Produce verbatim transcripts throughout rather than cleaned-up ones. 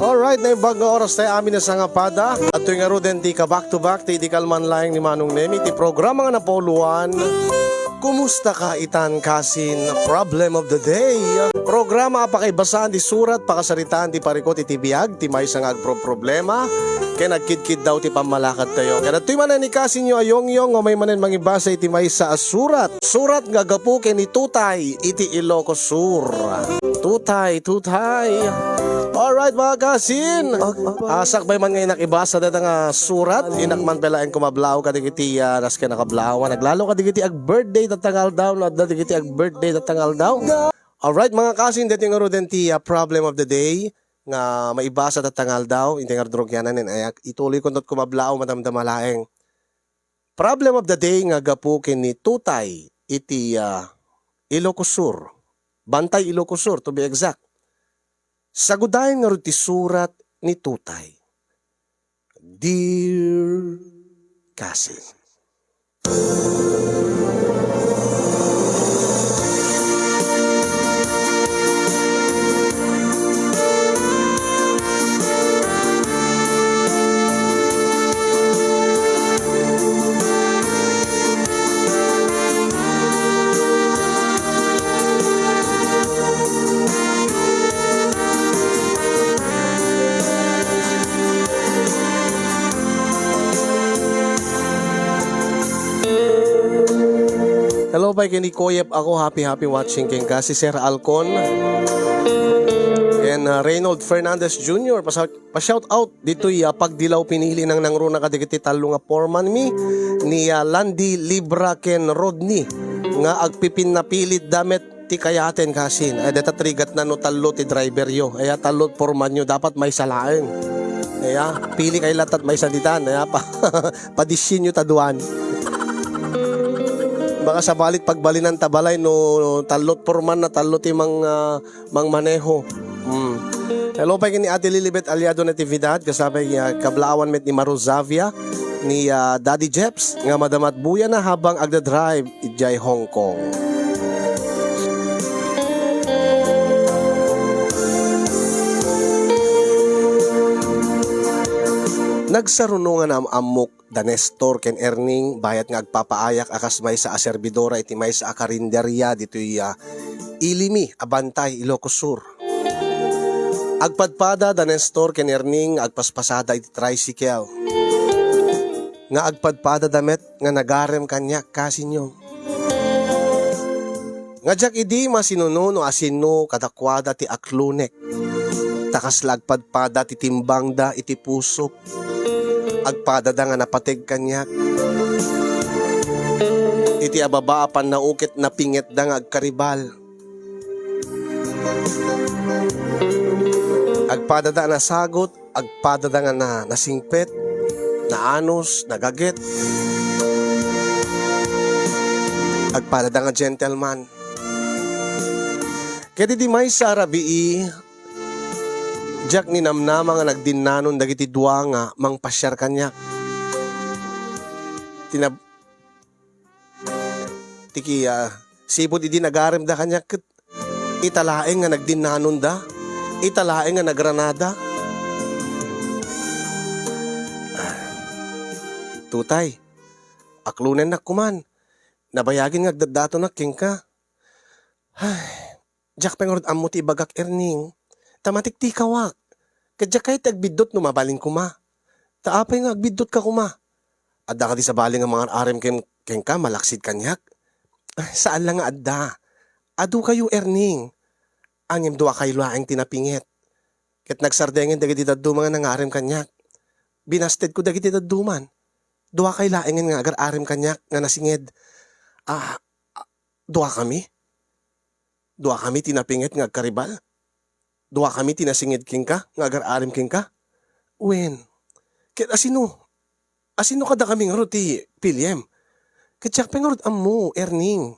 Alright, naimbag nga oras tayo amin a sangapada. Adtoy ngaruden ti ka-back to back ti idi kalman laeng ni Manong Nemi ti programa nga napauluan, Kumusta ka itan kasin, Problem of the Day. Programa a pakaibasaan ti surat, pakasaritaan ti parikut iti biag, ti maysa nga agproproblema, ken agkidkiddaw ti pammalakadtayo. Ken adtoy manen ni kasinyo a Yongyong nga umay manen mangibasa iti maysa a surat. Surat nga gapu ken ni Tutay iti Ilocos Sur. Tutay, tutay. Alright, mga kasin. Ah, sakbay man nga inak ibasa dayta nga surat, inak man pay laeng kumablaaw kadagiti, ah, nasken a kablaawan. Aglalo kadagiti ag-birthday dayta nga aldaw, no adda dagiti ag-birthday dayta nga aldaw. Alright, mga kasin, daytoy ngaruden ti, ah, problem of the day nga maibasa dayta nga aldaw. Inti ngarud rugianan, ayak, ituloy ko not kumablaaw, madamdama laeng. Problem of the day nga gapu ken ni Tutay iti, ah, Ilocos Sur. Bantay, Ilocos Sur, to be exact. Sagudayen ngarud ti surat ni Tutay. Dear Cousin. Hello pay ken ni Koyep ako, happy, happy watching kenka, si Sir Alcon. Ken, uh, Reynold Fernandez Junior, pasa-, pa-shout out ditoy, uh, Pagdilaw, Pinili nang nangruna kadagiti tallo nga foreman mi, ni, uh, Landy, Libra, ken Rodney, nga agpipinnapilit da met ti kayaten kasin. Ay, deta trigat na no tallo ti driver yo. Ay, tallo foreman yo, dapat maysa laeng. Ay, pili kay latat maysa ditan. Ay, pa, padisyen yo ta duan. Baka sabali ti pagbalinan ta balay no tallo foreman na tallo ti mang, ah, mangmaneho. Hmm. Hello pay ken ni Ate Lilibet Aliado Natividad, kasabay, ah, kablaawan met ni Maru Zavia, ni, ah, Daddy Jeps, nga madama ti buyana habang agda-drive idiay Hong Kong. Nagsaruno nga naam-ammok da Nestor ken Erning, bayat nga agpapaayak a kas maysa a servidora iti maysa a karinderya ditoy, ah, Ilimi a Bantay, Ilocos Sur. Agpadpada da Nestor ken Erning nga agpaspasada iti tricycle. Nga agpadpada da met nga nagarem kaniak, kasinyo. Nga diak idi masinuno no asino kadakuada ti aklunek. Ta kasla agpadpada ti timbangda iti pusok. Agpadada nga napateg kaniak. Iti ababa a pannao ket napingetda nga agkaribal. Agpadada a nasagot, agpadada nga na-, nasingpet, naanus, nagaget. Agpadada nga gentleman. Ket idi maysa a rabii, diak ninamnama nga nagdinnanon dagiti dua nga mangpasiar kaniak. Tinab-, tiki, ah, sipud idi nagaremda kaniak ket ita laeng nga nagdinnanonda, ita laeng nga nagranada. Tutay, aklonennak koman. Nabayagen nga agdaddatonak kenka. Ay, diak pay ngarud ammo ti ibagak, Erning. Ta matiktikawak. Ket diak kayat ti agbiddut no mabalin koma. Ta apay nga agbiddutka koma? Adda kadi sabali nga mangar-arem ken-, kenka malaksid kaniak? Ay, saan la nga adda. Adu kayo, Erning. Ngem duakayo laeng ti napinget. Ket nagsardengen dagiti dadduma nga nangarem kaniak. Binastedko dagiti dadduman. Duakay laengen nga agar-arem kaniak nga nasinged. Ah, ah, duakami? Duakami ti napinget nga agkaribal? Duakami ti nasinged kenka nga agar-arem kenka? Wen, ket asino? Asino kadakami ngarud ti piliem? Ket diak pay ngarud ammo, Erning.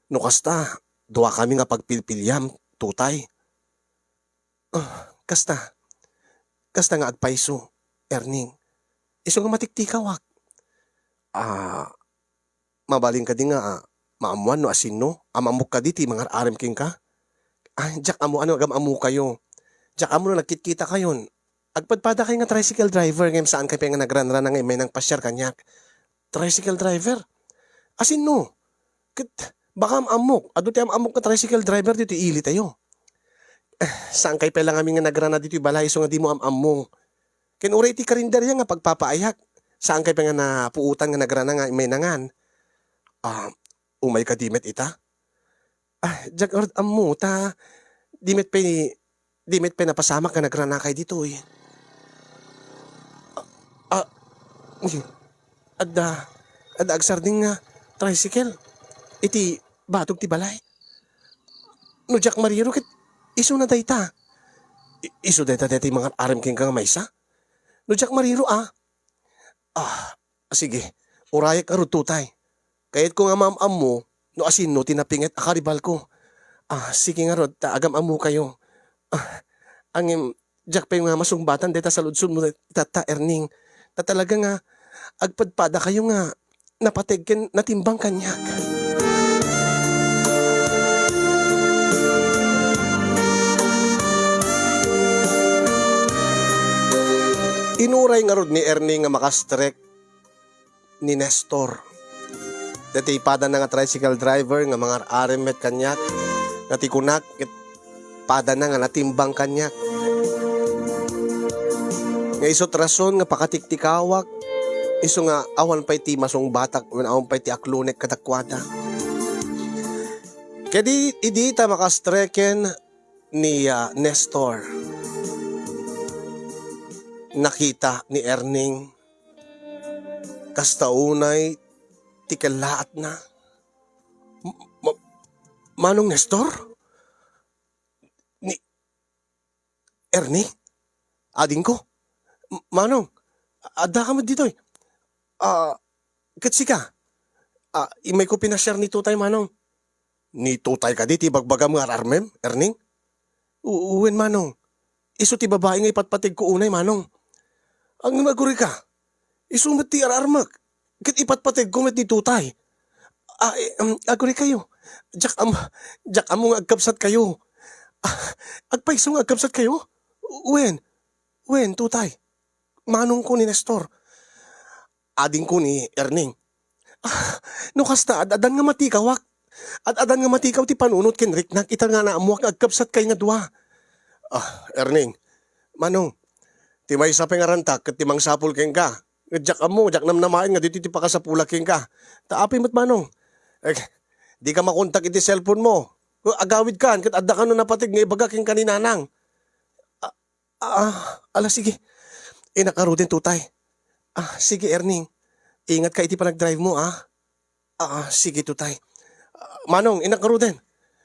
No kasta, duakami nga pagpilpiliam, Tutay. Ah, kasta. Kasta nga agpayso, Erning. Isu nga matiktikawak. Ah, mabalin kadi nga, ah, maammuan no asino? Am-ammok kadi ti mangar-arem kenka? Ay, diak ammuan no agam-ammokayo. Diak ammo no nagkitkitakayon. Agpadpadakay nga tricycle driver ngem saankay pay nga nagranrana nga immay nangpasiar kaniak. Tricycle driver? Asinno? Ket baka am-ammok, adu ti am-ammok nga tricycle driver ditoy ilitayo. Saankay pay la ngamin nga nagrana ditoy balay isu nga dimo am-ammong. Ken uray ti karinderya nga pagpapaayak. Saankay pay nga napuotan nga nagrana nga immay nangan. Ah, umay kadi met ita? Ah, diak ngarud ammo ta di met pay, di met pay napasamak nga nagranakay ditoy. Ah, ah, adda, adda agsardeng nga tricycle iti batog ti balay. No diak mariro ket isuna dayta. I-, isu dayta dayta ti mangar-arem kenka nga maysa? No diak mariro, ah. Ah, sige. Urayek ngarud, tutay. Kayatko nga maam-ammo no asinno ti napinget a karibalko. Ah, sige ngarud, ta agam-ammokayo. Ah, ngem, diak pay nga masungbatan dayta saludsodmo, tatta, Erning. Ta talaga nga, agpadpadakayo nga napateg ken natimbang kaniak. Inuray ngarud ni Erning nga makastrek ni Nestor. Daytoy padana nga tricycle driver nga mangar-arem met kaniak, nga ti kunak ket padana nga natimbang kaniak. Nga isut' rason nga pakatiktikawak, isu nga awan pay ti masungbatak wen awan pay ti aklonek kadakuada. Ket idi, idi ta makastreken ni, ah, Nestor, nakita ni Erning kasta unay ti kellaatna. M-, ma-, Manong Nestor? Ni Ernie? Adingko? M-, Manong, addaka met ditoy? Ah, ket sika? Ah, immayko pinasiar ni Tutay, Manong. Ni Tutay kadi ti ibagbagam nga ar-armem, Erning? U-, wen, Manong. Isu ti babai nga ipatpategko unay, Manong. Ngem agurayka, isu met ti ar-armek, ket ipatpategko met ni Tutay. Ah, eh, um, aguraykayo. Diak am-, diak ammo nga agkabsatkayo. Ah, agpayso nga agkabsatkayo? Wen, wen, Tutay. Manongko ni Nestor. Adingko ni Erning. Ah, no kasta, ad-adan nga matikawak. Ad-adan nga matikaw ti panunot ken riknak ita nga naammoak nga agkabsatkay nga dua. Ah, Erning, Manong, ti maysa pay nga rantak ket ti mangsapul kenka. Ket diak ammo, diak namnamaen nga ditoy ti pakasapulak kenka. Ta apay met, Manong? Eh, dika makontak iti cellphone mo. Agawidkan ket adda kano napateg nga ibaga kenka ni Nanang. Ah, ah, ala, sige. Innak ngaruden, Tutay. Ah, sige, Erning. Ingatka iti panagdrive mo, ah. Ah, ah, sige, Tutay. Ah, Manong, innak ngaruden.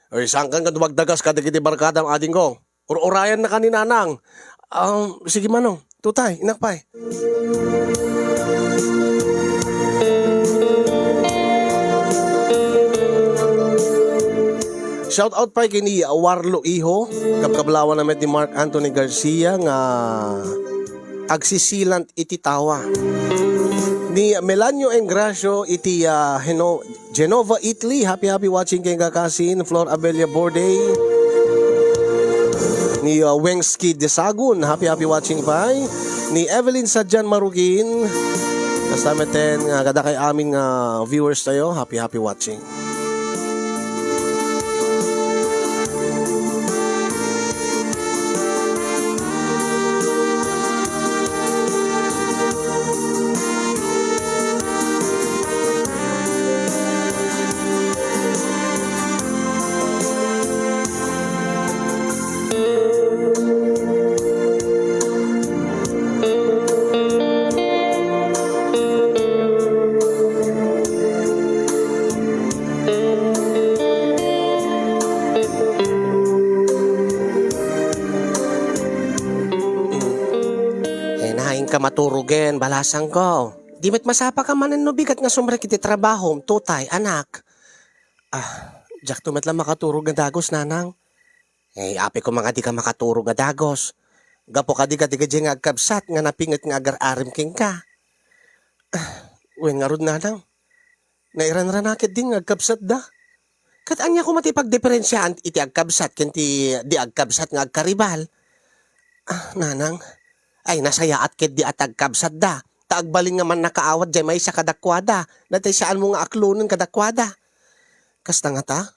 Ay, saankan nga dumagdagas kadagiti barkadam, adingko. Ur-urayannaka ni Nanang. Ah, sige, Manong. Tutay, innak pay. Shout out pay ken ni Warlo Iho, kabkablawan na met ni Mark Anthony Garcia nga agsisilant iti tawa. Ni Melanio Engracio iti, ah, Heno-, Genova, Italy, happy, happy watching kenka, kasin. Flor Abella Borday. Ni, ah, Wengski Desagun, happy, happy watching pay. Ni Evelyn Sadjan Marukin. Kasta met ten nga kadakay amin nga viewers tayo, happy, happy watching. Eh, nainka maturogen, balasangko. Di met masapaka manen no bigat nga sumrek iti trabahom, Tutay, anak. Ah, diakto met la makaturog nga dagus, Nanang. Eh, apay koma nga dika makaturog nga dagus? Gapu kadi kadagiti nga agkabsat nga napinget nga agar-arem kenka. Ah, wen ngarud, Nanang. Nairanrana ketdi nga agkabsatda. Ket ania koma ti pagdiferensiaan iti agkabsat ken ti di agkabsat nga agkaribal? Ah, nanang, ay, nasayaat ketdi a ti agkabsatda. Ta agbalin nga mannakaawat diay maysa kadakuada. Natay saanmo nga aklonen kadakuada. Kasta ngata?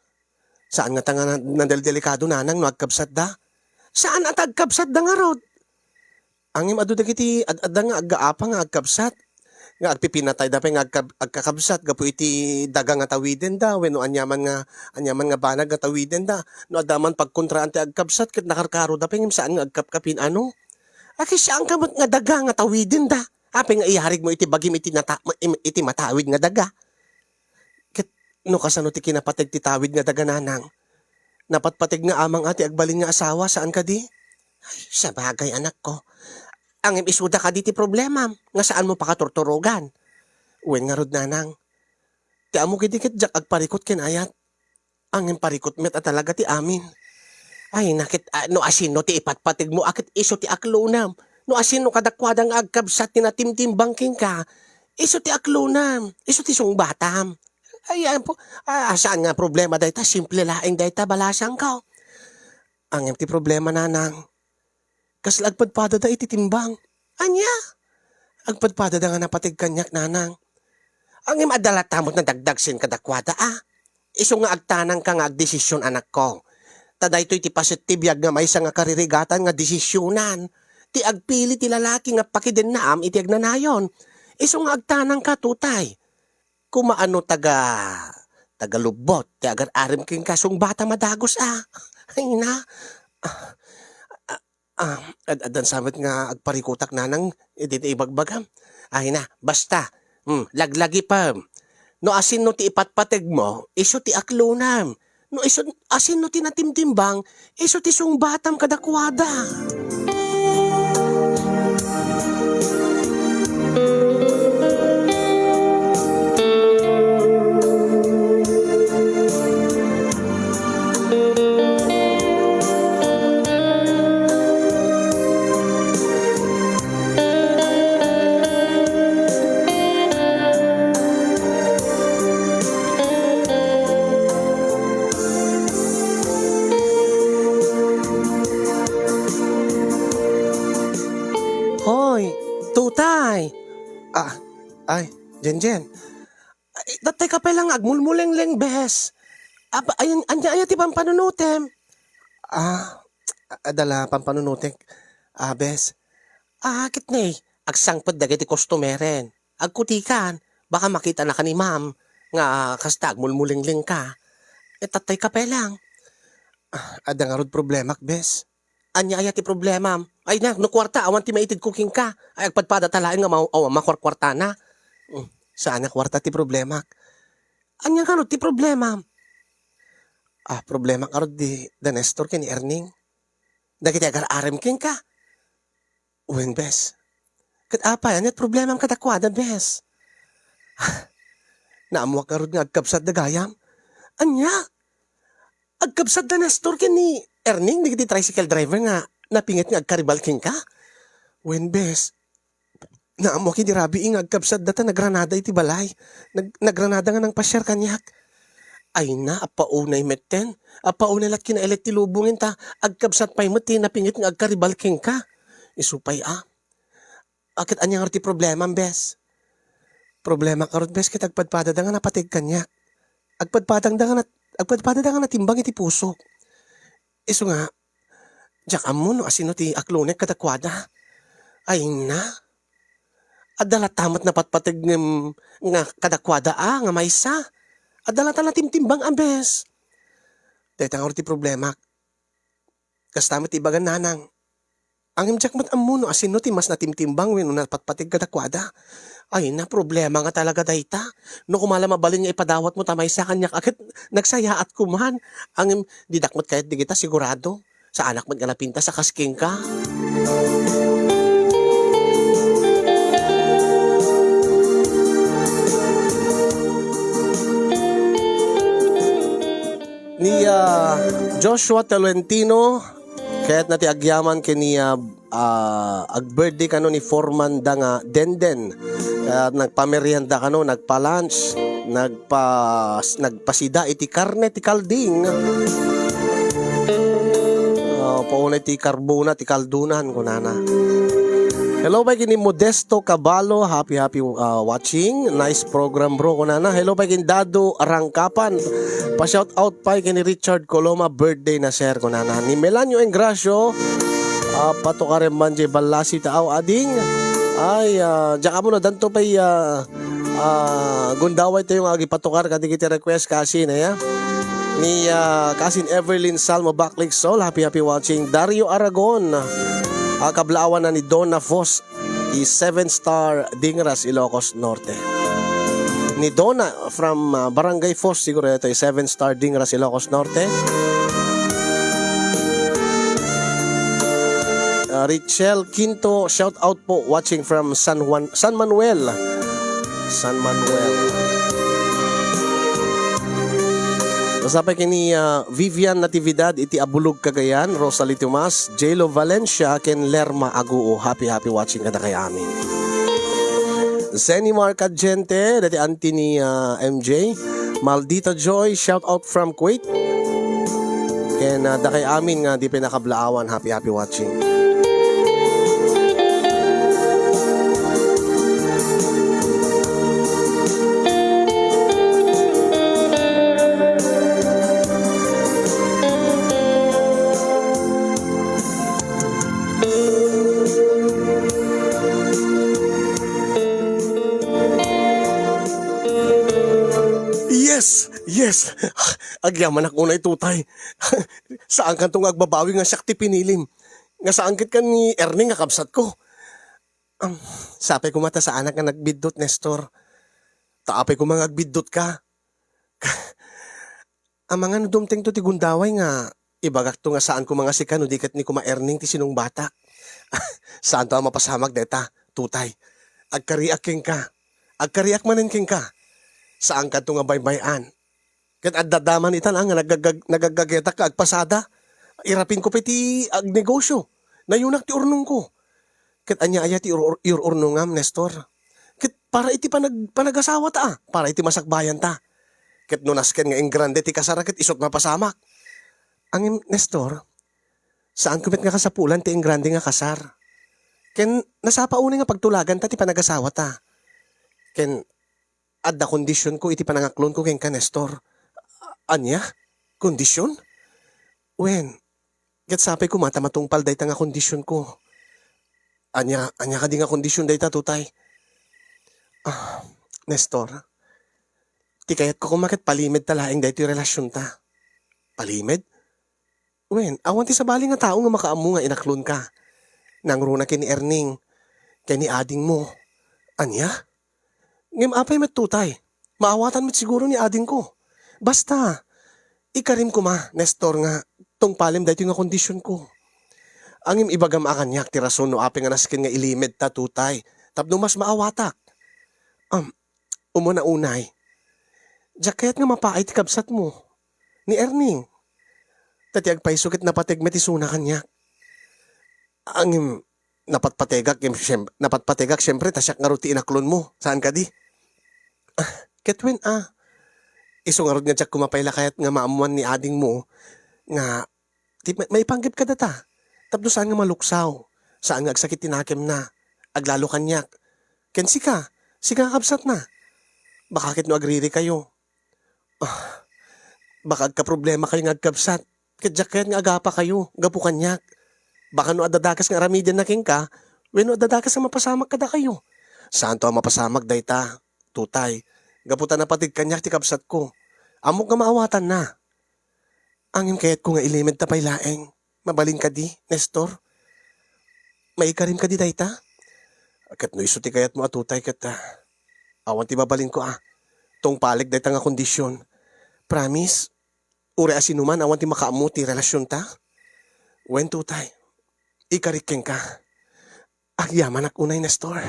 Saan ngata nga na-, nadeldelikado, nanang, no agkabsatda? Saan a ti agkabsatda ngarud? Ngem adu dagiti ad-adda nga aggaapa nga agkabsat, nga agpipinatayda pay nga agkab-, agkakabsat gapu iti daga nga tawidenda wenno aniaman nga, aniaman nga banag nga tawidenda. No adda man pagkontraan ti agkabsat ket nakarkaroda pay ngem saan nga agkapkapin, ano? Aki, saanka met nga daga nga tawidenda? Apay nga iyarigmo iti bagim iti nata-, im-, iti matawid nga daga? Ket no kasano ti kinapateg ti tawid nga daga, nanang? Napatpateg nga amang a ti agbalin nga asawa, saan kadi? Ay, sabagay, anakko. Ngem isuda kadi ti problemam nga saanmo pakaturturogan? Wen ngarud, nanang, ti ammo kadi ket diak agparikut ken ayat. Ngem parikut met a talaga ti amin. Ay, na ket, ah, no asino ti ipatpategmo a ket isu ti aklonam? No asino kadakuada nga agkabsat ti natimtimbang kenka, isu ti aklonam, isu ti sungbatam. Ay, ayan po, ah, saan nga problema dayta? Simple laeng dayta, balasangko. Ngem ti problema, nanang, kasla agpadpadada iti timbang. Ania? Agpadpadada nga napateg kaniak, nanang. Ngem adda latta met nadagdagsen kadakuada, a? Isu nga agtanangka nga agdesisyon, anakko. Ta daytoy ti paset ti biag nga maysa nga karirigatan nga desisyonan. Ti agpili ti lalaki nga pakidennaam iti agnanayon. Isu nga agtanangka, tutay. Koma a no taga, taga Lubbot ti agar-arim kenka, sungbatam a dagus, a. Ay na. Ah, ah, ad-, addan sa met nga agparikutak, nanang, iti, iti ibagbagam. Ay na, basta. Hmm, laglagipem. No asino ti ipatpategmo, isu ti aklonam. No isu, asino ti natimtimbang, isu ti sungbatam kadakuada. Hoy, tutay! Ah, ay, Jenjen. Ay, tatay ka pay lang agmulmulengleng, bes. Apa, ayan, anya aya ti pampanunutem? Ah, adala pampanunutek. Ah, bes. Ah, kitnay, agsangpet dagiti customeren. Agkutikan, baka makita na ka ni ma'am nga kasta agmulmulengleng ka. Eh, tatay ka pay lang. Ah, adda ngarud problemak, bes. Anya aya ti problemam? Ay na, no kuarta, awan ti maitedko kenka. Ay, agpadpada ta laeng nga ma-, awan makuarkuartana. Mm, saan nga kuarta ti problemak. Anya ngarud ti problemam? Ah, problemak ngarud di da Nestor ken ni Erning. Dagiti agar-arem kenka. Wen, bes. Ket apay, ania ti problemam kadakuada, bes? Naammoak ngarud nga agkabsat da gayam. Ania? Agkabsat da Nestor ken ni Erning dagiti tricycle driver nga napinget nga agkaribal kenka? Wen, bes. Naammoak idi rabii nga agkabsat data nagranada iti balay. Nag-, nagranada nga nangpasiar kaniak. Ay na, apaunay metten. Apaunay lat kinailek ti lubongen ta agkabsat pay met ti napinget nga agkaribal kenka. Isu pay a. Aket ania ngarud ti problemam, bes? Problemak ngarud, bes, ket agpadpadada nga napateg kaniak. Agpadpadangda nga nat-, agpadpadada nga natimbang iti pusok. Isu nga, diak ammo no asino ti aklonek kadakuada. Ay na. Adda latta met napatpateg ngem nga kadakuada a nga maysa. Adda latta natimtimbang a bes. Dayta ngarud ti problemak. Kasta met ti ibagan nanang. Ngem diak met ammo no asino ti mas natimtimbang wenno napatpateg kadakuada. Ay na, problema nga talaga dayta. No koma la mabalin nga ipadawatmo ta maysa kaniak a ket nagsayaat koman. Ngem didak met kayat dagita, sigurado. Saanak met nga napintas a kas kenka. Ni, ah, Joshua Tolentino, kayatna ti agyaman ken ni, ah, ah, ag-birthday kano ni Foreman da nga Denden. Ah, nagpamerienda kano, nagpa-lunch, nagpa-, nagpasida iti karne ti kalding. Ah, Paunay ti karbona, ti kaldonan, kunana. Hello, pay ken ni Modesto Caballo. Happy, happy, uh, watching. Nice program, bro, kunana. Hello, pay ken Dado Rangkapan. Pa-shout out pay ken ni Richard Coloma, birthday na, sir, kunana. Ni Melanio Engracio, ah, patukaren man jay ballasi ta aw ading. Ay, ah, diak ammo no, danto pay, ah, ah, gundaway tayo nga agipatukar kadagiti request kasi na ya. Ni, ah, Kasin Everlyn Salmo Baclic Sol, happy, happy watching. Dario Aragon, ah, kablaawan na ni Donna Fos, ti Seven Star Dingras, Ilocos Norte. Ni Donna from, ah, Barangay Fos, siguro ito, Seven Star Dingras, Ilocos Norte. Ah, Richel Quinto, shout out po, watching from San Juan, San Manuel. San Manuel. Masapay kini, ah, Vivian Natividad iti Abulog, Cagayan, Rosalie Tomas, J-Lo Valencia, ken Lerma Aguo. Happy, happy watching kadakay amin. Zenny Marcadiente, dati auntie ni, ah, M J. Maldita Joy, shout out from Kuwait. Ken, ah, dakay amin nga di pinakablaawan, happy, happy watching. Yes! Yes! Agyamanak unay, Tutay. Saankanto nga agbabawi nga siak ti pinilim. Nga saan ket ken ni Erning nga kabsatko. Am, sapay koma ta saanak nga nagbiddut, Nestor. Ta apay koma nga agbiddutka. Amangan no dumtengto ti gundaway nga ibagakto nga saan koma nga sika no di ket ni koma Erning ti sinungbatak. Saanto a mapasamak dayta, Tutay. Agkariak kenka. Agkariak manen kenka. Saankanto nga baybay-an. Ket adda man itan, ah, nga nagaggag-, nagaggagetak nga agpasada. Irapinko pay ti agnegosio. Nayunak ti urnongko. Ket ania aya ti ur-, ur-, ur-urnongam, Nestor? Ket para iti panag-, panagasawata, ah, para iti masakbayanta. Ket no nasken nga ingrande ti kasara, ket isut' mapasamak. Ngem, Nestor, saanko met nga kasapulan ti ingrande nga kasar. Ken nasapa unay nga pagtulaganta ti panagasawata. Ken adda kondisionko iti panangaklonko kenka, Nestor. Ania? Kondision? Wen, ket sapay koma ta matungpal dayta nga kondisionko. Ania, ania kadi nga kondision dayta, Tutay? Ah, Nestor, ti kayatko koma ket palimedta laeng daytoy relasionta. Palimed? Wen, awan ti sabali nga tao nga makaammo nga inaklonka. Nangruna ken ni Erning, ken ni adingmo. Ania? Ngem apay met, Tutay? Maawatan met siguro ni adingko. Basta, ikarim koma, Nestor, nga tungpalem daytoy nga kondisionko. Ngem ibagam a kaniak ti rason no apay nga nasken nga ilimedta, Tutay, tapno mas maawatak. Am, umuna unay, diak kayat nga mapaay ti kabsatmo, ni Erning. Ta ti agpayso ket napateg met isuna kaniak. Ngem napatpategak, ngem siem-, napatpategak, siempre, ta siak ngarud ti inaklonmo. Saan kadi? Ah, ket wen, ah. Isu ngarud nga diak koma pay la kayat nga maammuan ni adingmo nga ti ma-, maipanggep kadata. Tapno saan nga maluksaw. Saan nga agsakit ti nakemna. Aglalo kaniak. Ken sika, sika nga kabsatna. Baka ket no agririkayo. Ah, baka agkaproblemakayo nga agkabsat. Ket diak kayat nga agapakayo gapu kaniak. Baka no adda dakes nga aramidenna kenka, wenno adda dakes nga mapasamak kadakayo. Saanto a mapasamak dayta, Tutay, gapu ta napateg kaniak ti kabsatko. Ammok nga maawatanna. Ngem kayatko nga ilimedta pay laeng. Mabalin kadi, Nestor? Maikarim kadi dayta? Ket no isu ti kayatmo a, Tutay, ket, ah, awan ti mabalinko, ah. Tungpalek dayta nga kondision. Promise? Uray a sinuman, awan ti makaammo ti relasionta? Wen, Tutay, ikarik kenka. Agyamanak unay, Nestor.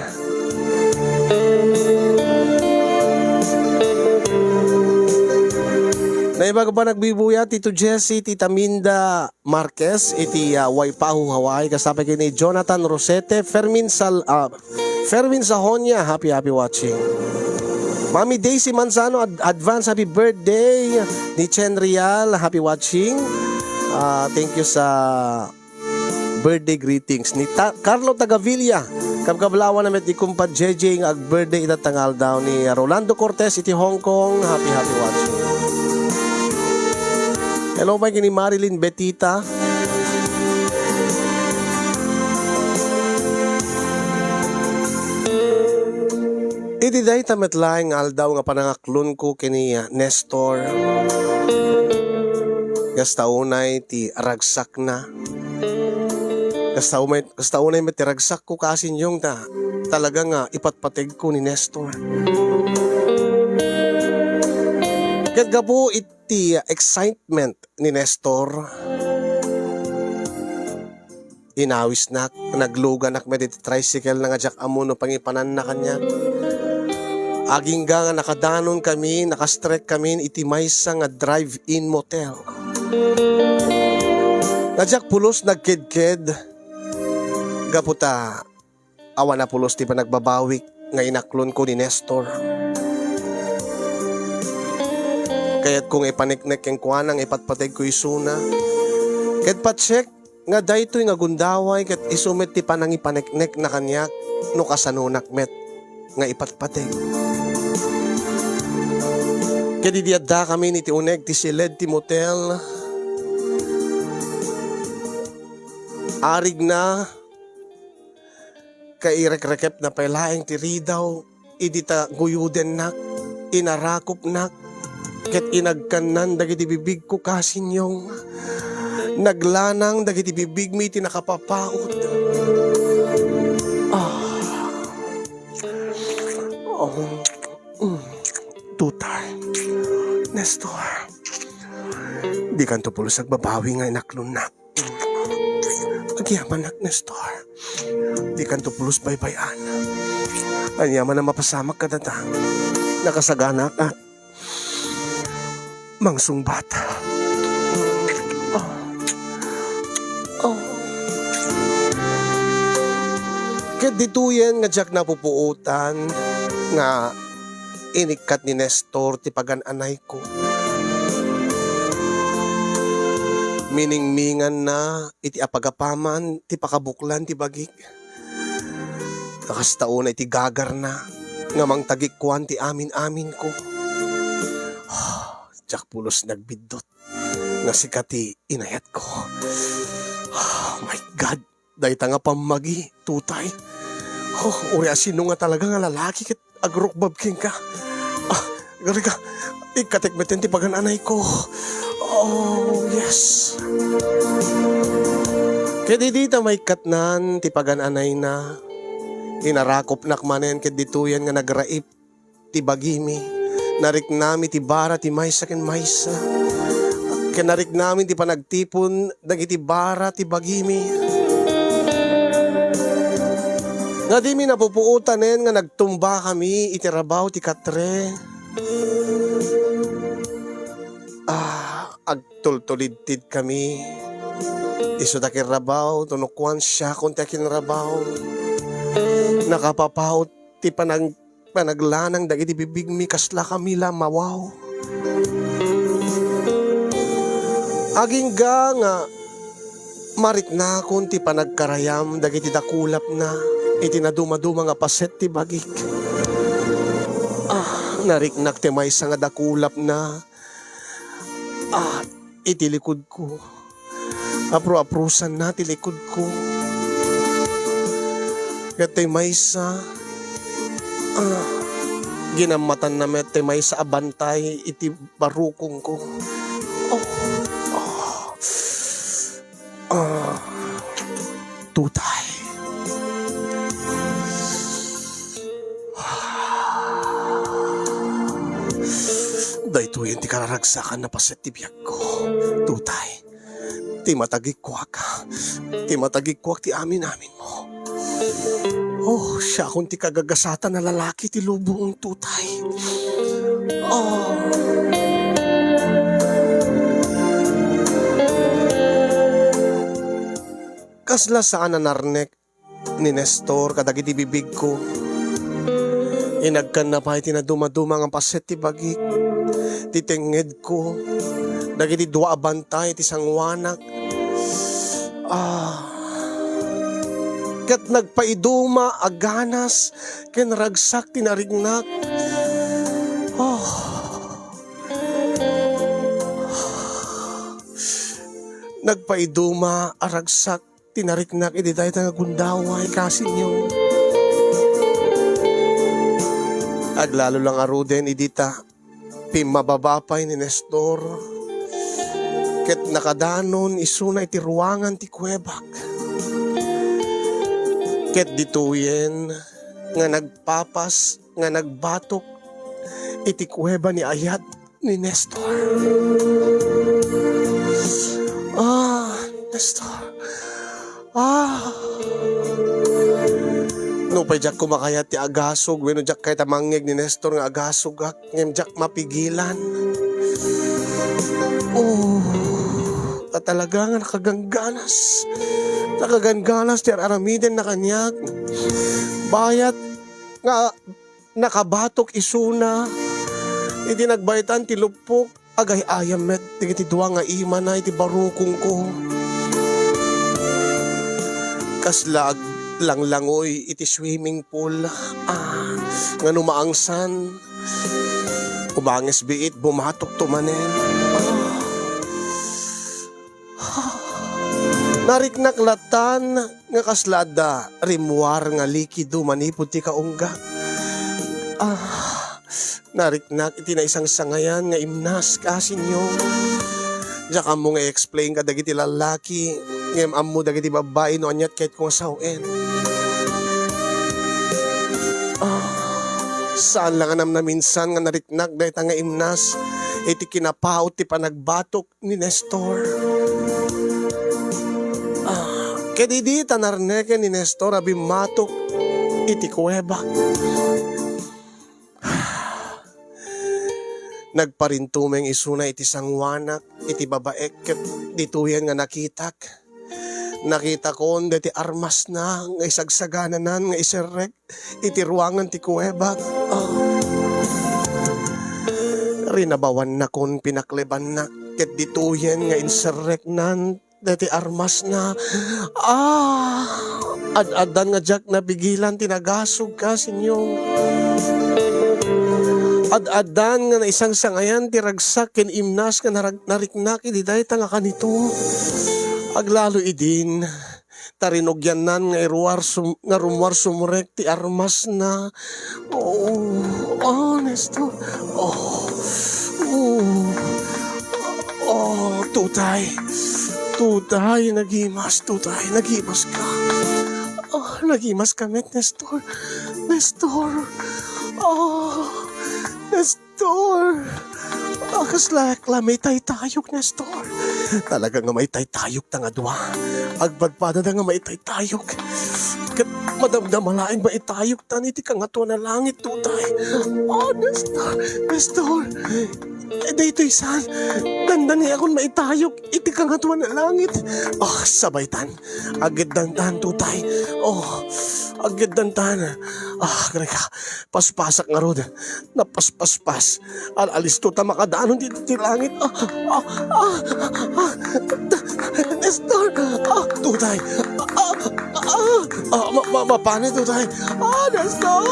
Naimbag a panagbibuya, Tito Jesse, Tita Minda Marquez, iti, ah, Waipahu, Hawaii, kas sapay ken ni Jonathan Rosete, Fermin Sal-, ah, Fermin Sahonia, happy, happy watching. Mami Daisy Manzano, ad-, advance happy birthday. Ni Chen Rial, happy watching. Ah, thank you sa Birthday greetings ni Ta-, Carlo Tagavilla. Kabkablawan na met ni Kumpa J J nga ag-birthday ita nga aldaw, ni Rolando Cortez iti Hong Kong. Happy, happy watching. Hello, may kini Marilyn Betita. Iti dayta met laeng nga aldaw nga panangaklonko ken ni Nestor, kasta unay ti ragsakna. Kasta unay, kasta unay met ti ragsakko, kaasinyong, ta talaga nga ipatpategko ni Nestor. Ket gapu iti excitement ni Nestor, inawisnak, nagluganak met iti tricycle na nga diak ammo no pangipananna kaniak. Agingga nga nakadanon kami, nakastrek kami iti maysa nga drive-in motel. Nga diak pulos nagkedked, gapu ta awan a pulos ti panagbabawik nga inaklonko ni Nestor. Kayatko nga ipaneknek kenkuana nga ipatpategko isuna. Ket patsek nga daytoy nga gundaway ket isu met ti panangipaneknekna kaniak no kasanonak met nga ipatpateg. Ket idi addakami iti uneg ti siled ti motel, arigna, kairekrekepna pay laeng ti ridaw idi ta guyudennak, inarakopnak, ket inagkannan dagiti bibigko, kasinyong. Naglanang dagiti bibigmi iti nakapapaut. Ah. Oh. Mm. Tutay. Nestor. Dikanto pulos agbabawi nga inaklonnak. Agyamanak, Nestor. Dikanto pulos baybay-an. Ania man a mapasamak kadata, nakasaganaak a mangsungbat. Oh. Oh. Ket ditoyen nga diak napupuotan nga inikkat ni Nestor ti pagan-anayko. Miningminganna iti apagapaman ti pakabuklan ti bagik. Kasta unay ti gagarna nga mangtagikkuan ti amin-aminko. Diak pulos nagbiddut nga sika ti inayatko. Oh my God! Dayta nga pammagi, tutay. Oh, uray a sino nga talaga nga lalaki ket agrukbab kenka. Ah, garika, ikkatek metten ti pagan-anayko. Oh, yes. Ket idi ta maikkatnan ti pagan-anayna, inarakopnak manen ket ditoyen nga nagraip ti bagimi. Nariknami ti bara ti maysa ken maysa. Ken nariknami ti panagtipon dagiti bara ti bagimi. Nga dimi napupuotanen nga nagtumbakami iti rabaw ti katre. Ah, agtultulidtidkami. Isu ta ken rabaw, tuno kuan, siakon ti akinrabaw. Nakapapaut ti panag-, panaglanang dagiti bibigmi, kasla kami la mawaw. Agingga nga mariknakon ti panagkarayam dagiti dakulapna iti nadumaduma nga paset ti bagik. Ah, nariknak ti maysa nga dakulapna. Ah, iti likudko. Apro-aprosanna ti likudko. Ket ti maysa, ah, ginammatanna met ti maysa a bantay iti barukongko. Oh, oh. Ah, tutay. Daytoyen ti kararagsakan a paset ti biagko, tutay. Ti matagikkuak, ti matagikkuak ti amin-aminmo. Oh, siakon ti kagagasatan a lalaki ti lubong, tutay. Oh. Kasla saan a narnek ni Nestor kadagiti bibigko. Inagkanna pay ti nadumaduma nga paset ti bagik, ti tengngedko, dagiti dua a bantay ti sanguanak. Ah, ket nagpaiduma a ganas ken ragsak ti nariknak. Oh. Nagpaiduma a ragsak ti nariknak idi dayta nga gundaway, kasinyo. Aglalo la ngaruden idi ta pimmababa pay ni Nestor ket nakadanon isuna iti ruangan ti kuwebak. Ket ditoyen nga nagpapas nga nagbatok iti kuweba ni ayat ni Nestor. Ah, Nestor. Ah. Nupay diak kumakayat ti agasog wenno diak kayat a mangngeg ni Nestor nga agasogak, ngem diak mapigilan. Oh, ta talaga nga nakagangganas. Nakagangganas ti ar-aramidenna kaniak. Bayat nga nakabatok isuna iti nagbaytan ti luppok. Agay-ayam met dagiti dua nga imana iti barukongko. Kasla aglanglangoy iti swimming pool, ah, nga no maangsan, umangis biit, bumatokto manen. Ah. Nariknak latan nga kasla adda rimmuar nga likido manipud ti kaunggak. Ah, nariknak iti naisangsangayan nga imnas, kasinyo. Diak ammo nga i-explain kadagiti lallaki, ngem ammo dagiti babbai no aniat kayatko nga sawen. Ah, saan la nga namnaminsan nga nariknak dayta nga imnas iti kinapaut ti panagbatok ni Nestor. Ah, ket idi ta narneken ni Nestor a bimmatok iti kuweba, nagparintumeng isuna iti sanguanak iti babaek ket ditoyen nga nakitak. Nakitakon daytoy armasna nga isagsagananan nga iserrek iti ruangan ti kuwebak. Ah. Rinabawannakon pinaklebannak ket ditoyen nga inserreknan daytoy armasna. Ah! Ad-addan nga diak napigilan ti nagasog, kasinyo. Ad-addan nga naisangsangayan ti ragsak ken imnas nga narag-, nariknak idi dayta nga kanito. Aglalo idin, ta rinugiannan nga iruar sum-, nga rummuar sumrek ti armasna. Oh, oh, Nestor. Oh, oh, oh, tutay. Tutay, nagimas, tutay, nagimas ka. Oh, nagimas ka met, Nestor. Nestor. Oh, Nestor. Nestor! Ah, kasla, kasla maitaytayog, Nestor. Talaga nga maitaytayog ta nga dua. Agpadpadada nga maitaytayog. Ket madamdama laeng maitayog tan iti kangatoan a langit, tutay. Oh, Nestor! Nestor! Eh, daytoy saan? Dandani akon maitayog iti kangatoan a langit. Oh, sabaytan. Agiddantan, tutay. Oh, agiddantan. Ah, kareka. Paspasak ngarud. Napaspaspas. Al-alisto ta makadanon ti, ti langit. Ah, ah, ah, ah, Nestor! Ah, tutay! Ah, ah, ah, ma-, ma-, mapani, tutay! Ah, Nestor!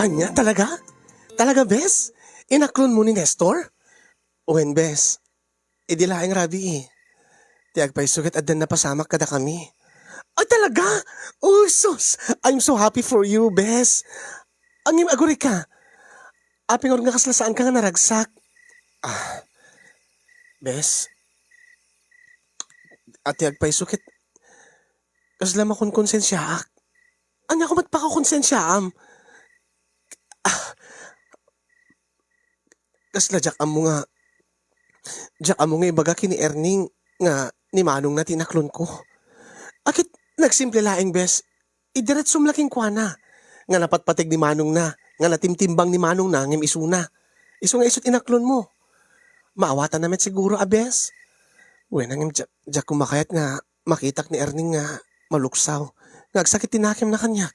Ania, talaga? Talaga, bes? Inakloan mo ni Nestor? Wen, bes. Idi laeng rabii ti agpayso ket addan napasamak kadakami. Ay, talaga? Oh, sus! I'm so happy for you, bes. Ngem agurayka. Apay ngarud nga kasla saanka nga naragsak? Ah, bes. Ati agpayso ket kasla makonkonsensiaak. Ania ko met pakakonsensiaam? Ah, kasla diak ammo nga, diak ammo nga ibaga ken ni Erning nga ni Manongna ti inaklonko. Aket nagsimple laeng, bes, idiretsom la kenkuana nga napatpateg ni Manongna, nga natimtimbang ni Manongna ngem isuna. Isu nga isu ti inaklonmo. Maawatanna met siguro a bes. Wen, ngem diak, diak koma kayat nga makitak ni Erning nga maluksaw, nga agsakit ti nakemna kaniak.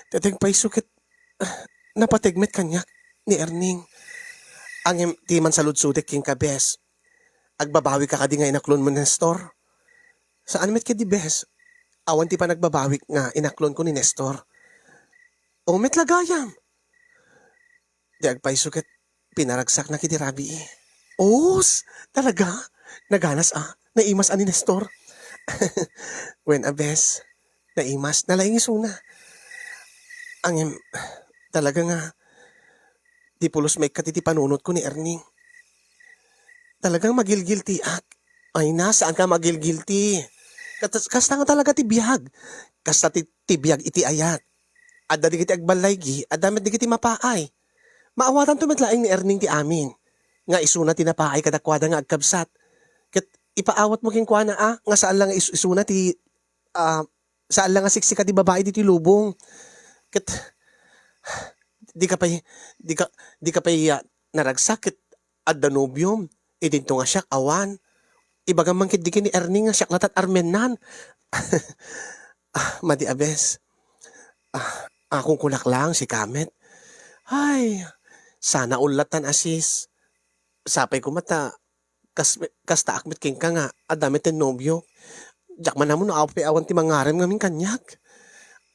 Ti agpayso ket, ah, napateg met kaniak ni Erning. Ngem ti mansaludsodek kenka, bes, agbabawika kadi nga inaklonmo ni Nestor? Saan met ketdi, bes. Awan ti panagbabawik nga inaklonko ni Nestor. O met la gayam. Ti agpayso ket pinaragsakna iti rabii. Os, talaga? Naganas a? Naimas a ni Nestor? Wen a, bes, naimas. Nalaing isuna. Ngem, talaga nga, di pulos maikkat iti panunotko ni Erning. Talagang magilgiltiak. Ay na, saanka magilgilti? Kas-, kasta nga talaga ti biag. Kasta ti, ti biag iti ayat. Adda dagiti agballaygi, adda met dagiti mapaay. Maawatanto met laeng ni Erning ti amin, nga isuna ti napaay kadakuada nga agkabsat. Ket ipaawatmo kenkuana a, nga saan la nga is-, isuna ti, ah, saan la nga siksika ti babai ditoy lubong. Ket dika pay, dika, dika pay, ah, naragsak ket adda nobiom. Idinto nga siak, awan. Ibagam man ketdi ken ni Erning nga siak latta ti armennan. Ah, madi a bes. Ah, akong kunak lang, sika met. Ay, sana all lattan a sis. Sapay koma ta kas-, kastaak met kenka nga adda met ti nobio. Diak man ammo no apay awan ti mangarem ngamin kaniak.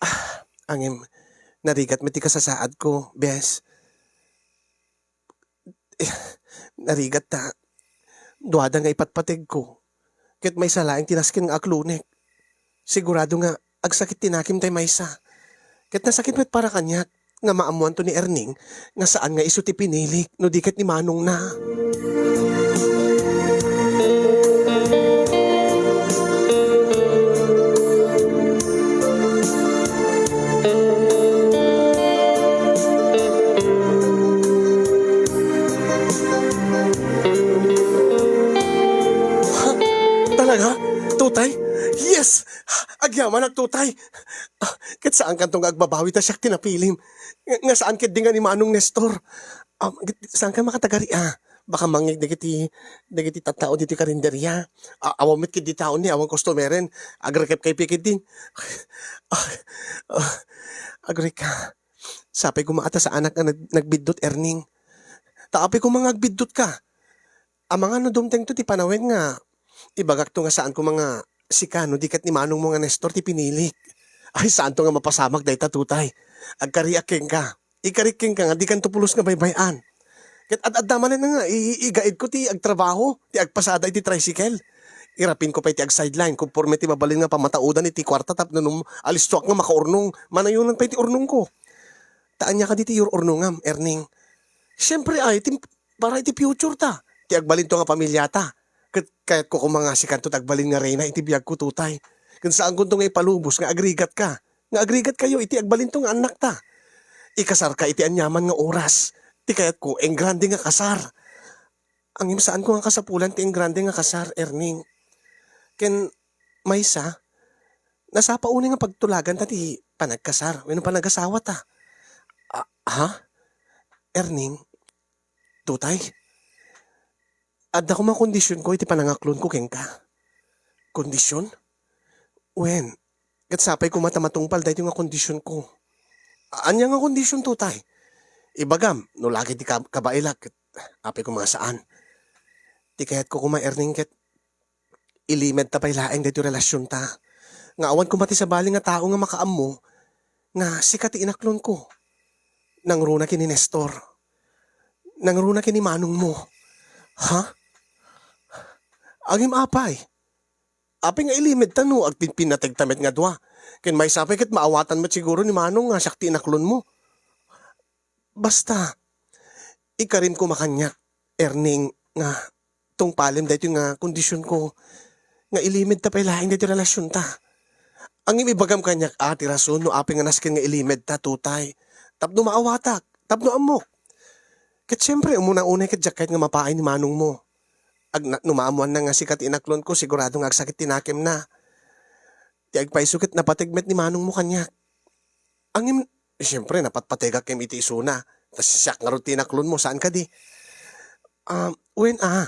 Ah, ngem, narigat met ti kasasaadko, bes. Eh, narigat ta duada nga ipatpategko, ket maysa laeng ti nasken nga aklonek. Sigurado nga agsakit ti nakim tay maysa. Ket nasakit met para kaniak nga maammoanto ni Erning nga saan nga isu ti pinilik no di ket ni manongna. Ha? Talaga? Tutay? Yes! Agyamanak, tutay! Ah, ket saankanto nga agbabawi ta siak ti napilim? Nga, nga saan ketdi nga ni Manong Nestor? Um, ket saanka makatagari, ah? Baka mangngeg dagiti, dagiti tattao ditoy karinderia. A-, awan met ketdi tao ni, awan customeren. Agrekep kay pikit din. Ah, ah, agreka. Sapay koma a ta saanak nga nag-, nagbiddut, Erning. Ta apay koma nga agbiddutka. Amangan no dumtengto ti panawen nga ibagakto nga saan koma nga sika no di ket ni manongmo nga Nestor ti pinilik. Ay, saanto nga mapasamak dayta, tutay. Agkariak kenka. Ikarik kenka nga dikanto pulos nga baybay-an. Ket ad-adda manen nga i-, i-, igaedko ti agtrabaho, ti agpasada iti tricycle. Irapinko pay ti ag-sideline, konforme ti mabalin nga pamataudan iti kuarta tapno no alistoak nga makaurnong, manayonan pay ti urnongko. Ta ania kadi ti ur-urnongam, Erning? Siempre ay, ti, para iti future ta, ti agbalinto nga pamilyata. Ket kayatko koma nga sikanto ti agbalin nga reyna iti biagko, tutay. Ket saankonto nga ipalubos nga agrigatka, nga agrigatkayo iti agbalinto nga annakta. Ikasarka iti aniaman nga oras. Ti kayatko, engrande nga kasar. Ngem saanko nga kasapulan ti engrande nga kasar, Erning. Ken maysa, nasapa unay nga pagtulaganta ti panagkasar wenno panagasawata. Ah, ha? Erning, tutay, adda koma kondisionko iti panangaklonko kenka. Kondision? Wen, ket sapay koma ta matungpal daytoy nga kondisionko. A-, ania nga kondision, tutay? Ibagam, no laki ti kab-, kabaelak, ket apay koma nga saan. Ti kayatko koma, Erning, ket ilimedta pay laeng daytoy relasionta. Nga awan koma ti sabali nga tao nga makaammo nga sika ti inaklonko. Nangruna ken ni Nestor. Nangruna ken ni manongmo. Ha? Ngem apay? Apay nga ilimedta no agpinpinnategta met nga dua? Ken maysa pay ket maawatan met siguro ni manong nga siak ti inaklonmo. Basta, ikarim koma kaniak, Erning, nga tungpalem daytoy nga kondisionko. nga ilimedta pay laeng daytoy relasionta. Ngem ibagam kaniak a ti rason no apay nga nasken nga ilimedta, Tutay. Tapno maawatak, tapno ammok. Ket siempre, umuna unay ket diak kayat nga mapaay ni manongmo. Agna-, no maammoanna nga sika ti inaklonko, sigurado nga agsakit ti nakemna. Ti agpayso ket napateg met ni manongmo kaniak. Ngem, siempre, napatpategak ken iti isuna. Ta siak ngarud ti inaklonmo, saan kadi? Ah, wen a.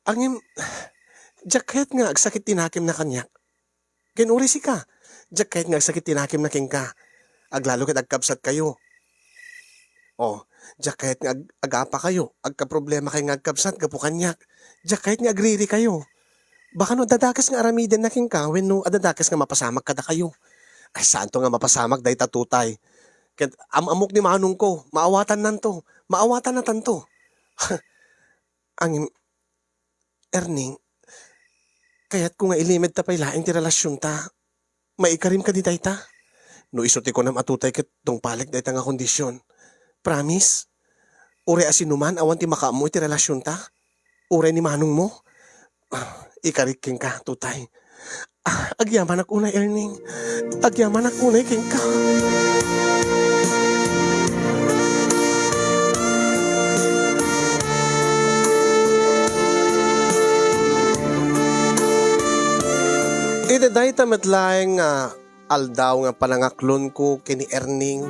Ngem, diak kayat nga agsakit ti nakemna kaniak. Ken uray sika, diak kayat nga agsakit ti nakemna kenka. Aglalo ket agkabsatkayo. O, diak kayat nga ag-, agapakayo, agkaproblemakayo nga agkabsat gapu kaniak. Diak kayat nga agririkayo. Baka no adda dakes nga aramidenna kenka wenno adda dakes nga mapasamak kadakayo. Ay, saanto nga mapasamak dayta, Tutay. Ket am-ammok ni manongko, maawatannanto, maawatannatanto. Ngem, Erning, kayatko nga ilimedta pay laeng ti relasionta. Maikarim kadi dayta? No isu ti kunam a Tutay ket tungpalek dayta nga kondisyon. Promise? Uray a sinuman awan ti makaammo iti relasionta? Uray ni manongmo? Ah, ikarik kenka, Tutay. Ah, agyamanak unay, Erning. Agyamanak unay kenka. Iti dayta met laeng nga aldaw nga panangaklonko ken ni Erning,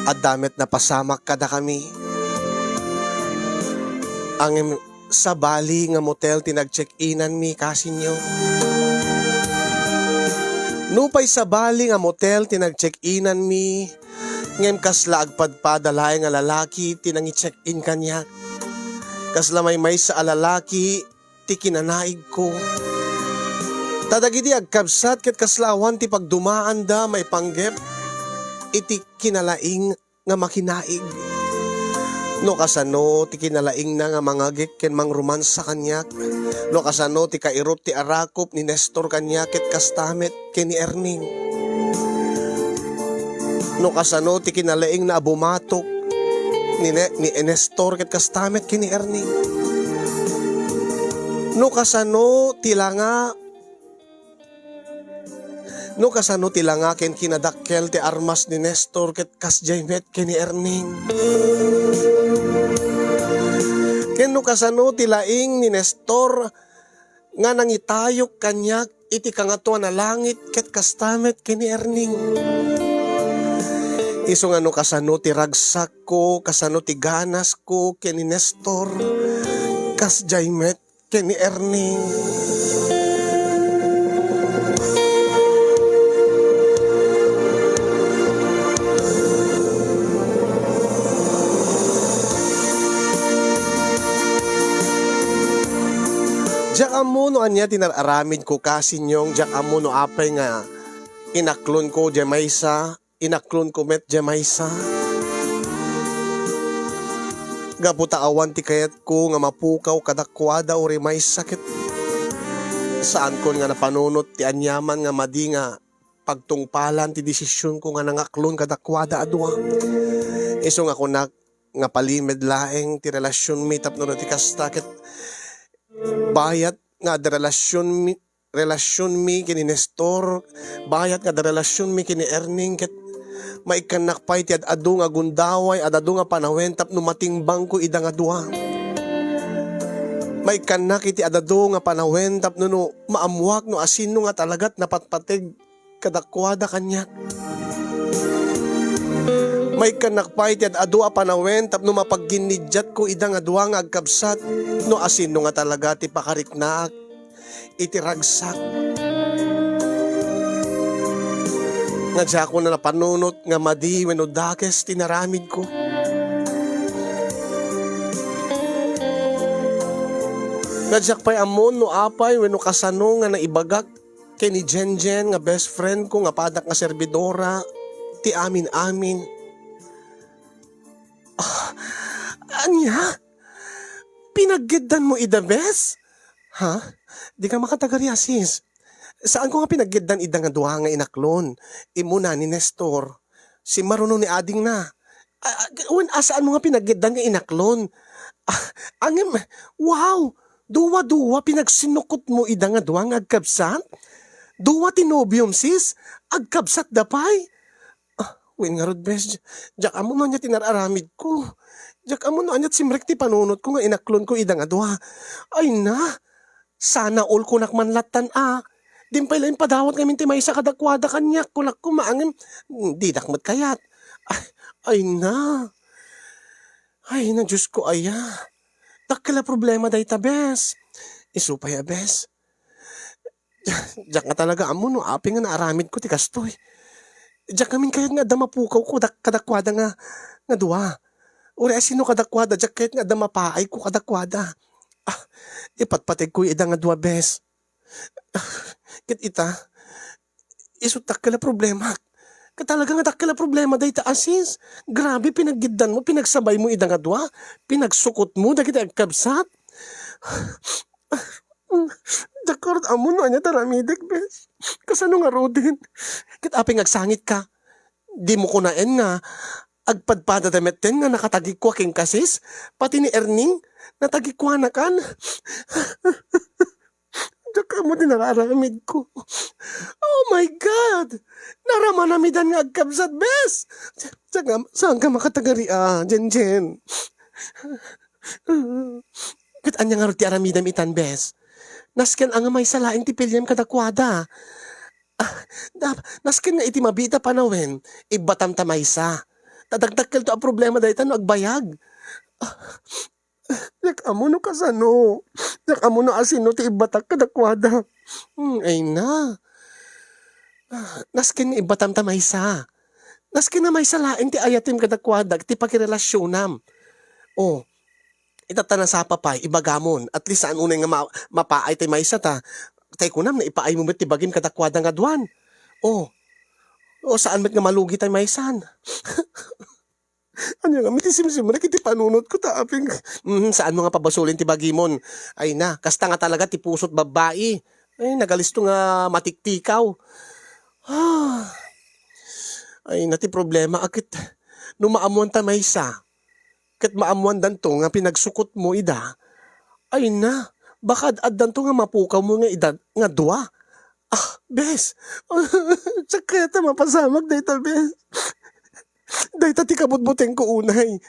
adda met napasamak kadakami. Ngem sabali nga motel ti nag-check-inanmi, kasinyo. Nupay sabali nga motel ti nag-check-inanmi, ngem kasla agpadpada laeng nga lalaki ti nangi-check-in kaniak. Kasla maymaysa a lalaki ti kinanaigko. Ta dagidi agkabsat ket kasla awan ti pagdumaanda maipanggep iti kinalaing nga makinaig. No kasano ti kinalaingna nga mangagek ken mangromansa kaniak, no kasano ti kairut ti arakop ni Nestor kaniak ket kasta met ken ni Erning. No kasano ti kinalaingna a bumatok ni Ne-, ni Nestor ket kasta met ken ni Erning. No kasano ti langa No kasano ti langa ken kinadakkel ti armas ni Nestor ket kasdiay met ken ni Erning. Ken no kasano ti laing ni Nestor nga nangitayok kaniak iti kangatoan a langit ket kasta met ken ni Erning. Isu nga no kasano ti ragsakko, kasano ti ganasko ken ni Nestor, kasdiay met ken ni Erning. Diak ammo no ania ti nar-aramidko, kasinyong, diak ammo no apay nga inaklonko diay maysa. Inaklonko met diay maysa. Gapu ta awan ti kayatko nga mapukaw kadakuada uray maysa ket saankon nga napanunot ti aniaman nga madi nga pagtungpalan ti desisionko nga nangaklon kadakuada a dua. Isu nga kunak nga palimed laeng ti relasionmi tapno no ti kasta ket bayat nga adda relasionmi, relasionmi ken ni Nestor, bayat nga adda relasionmi ken ni Erning, ket maikkannak pay ti ad-adu nga gundaway, ad-adu nga panawen tapno matimbangko ida nga dua. Maikkannak iti ad-adu nga panawen tapno no maammuak no asino nga talagat napatpateg kadakuada kaniak. Maikkannak pay ti ad-adu a panawen tapno mapagginnidiatko ida nga dua nga agkabsat no asino nga talaga ti pakariknaak iti ragsak. Nga diakon a napanunot nga madi wenno dakes ti naramidko. Nga diak pay ammon no apay wenno kasano nga naibagak ken ni Jenjen nga best friend ko nga padak nga servidora ti amin-amin. Ah, ania? Pinaggeddan mo ida, bes? Ha? Di ka makatagari, sis. Saan ko nga pinaggeddan ida nga dua nga inaklon? Imuna ni Nestor. Si Maruno ni adingna. Ah, ah, wen, ah, saan mo nga pinaggeddan nga inaklon? Ah, angem, wow! Dua-dua pinagsinukotmo ida nga dua nga agkabsat? Dua ti nobiom, sis? Agkabsatda pay? Ah, wen ngarud, bes. Diak ammo no ania ti nar-aramidko. Diak ammo no ania ti simrek ti panunotko nga inaklonko ida nga dua. Ay na, sana all kunak man lattan a. Dimpay laeng padawat ngamin ti maysa kadakuada kaniak, kunak koma ngem didak met kayat. Ay, ay na. Ay na, Diosko aya. Dakkel a problema dayta, bes. Isu pay a, bes. Diak nga talaga ammo no apay nga naaramidko ti kastoy. Diak ngamin kayat nga adda mapukawko dak-, kadakuada nga, nga dua. Uray a sino kadakuada, diak kayat nga adda mapaayko kadakuada. Ah, ipatpategko ida nga dua, bes. Ah, ket ita, isu dakkel a problema. Ket talaga nga dakkel a problema dayta a, sis. Grabe, pinaggiddanmo, pinagsabaymo ida nga dua. Pinagsukotmo dagiti agkabsat. Dakkel ammo no ania ti aramidek, bes. Kasano ngaruden? Ket apay nga agsangitka? Dimo kunaen nga agpadpadada metten nga nakatagikua kenka, sis? Pati ni Erning, natagikuanakan. Diak ammo ti nararamidko. Oh my God! Naramanamidan nga agkabsat, bes! Saan ka, saan ka makatagari, ah, Jenjen? Ket ania ngarud ti aramidem itan, bes? Nasken a nga maysa laeng ti piliem kadakuada. Ah, da-, nasken nga iti mabiit a panawen, ibbatam ta maysa. Ta dakdakkel to a problema dayta no agbayag. Ah, diak ammo no kasano. Diak ammo no asino ti ibbatak kadakuada. Hmm, ay na. Ah, nasken nga ibbatam ta maysa. Nasken nga maysa laeng ti ayatem kadakuada, ti pakirelasionam. Oh, itatta nasapa pay, ibagamon. At least, saan unay nga ma-, mapaay tay maysa ta, tay kunam, naipaaymo met ti bagim kadakuada nga duan. Oh, oh, saan met nga malugi tay maysan. Ania ngamin ti simsimrek iti panunotko, ta aping. Mhm, saanmo nga pabasolin ti bagimon. Ay na, kasta nga talaga ti pusot babbai. Ay, nagalisto nga matiktikaw. Ah. Ay na ti problema, a ket no maammoan ta maysa, ket maammoandanto nga pinagsukotmo ida, ay na, baka ad-addanto nga mapukawmo nga ida nga dua. Ah, bes. Diak kayat a mapasamak dayta, bes. Dayta ti kabutbutengko unay.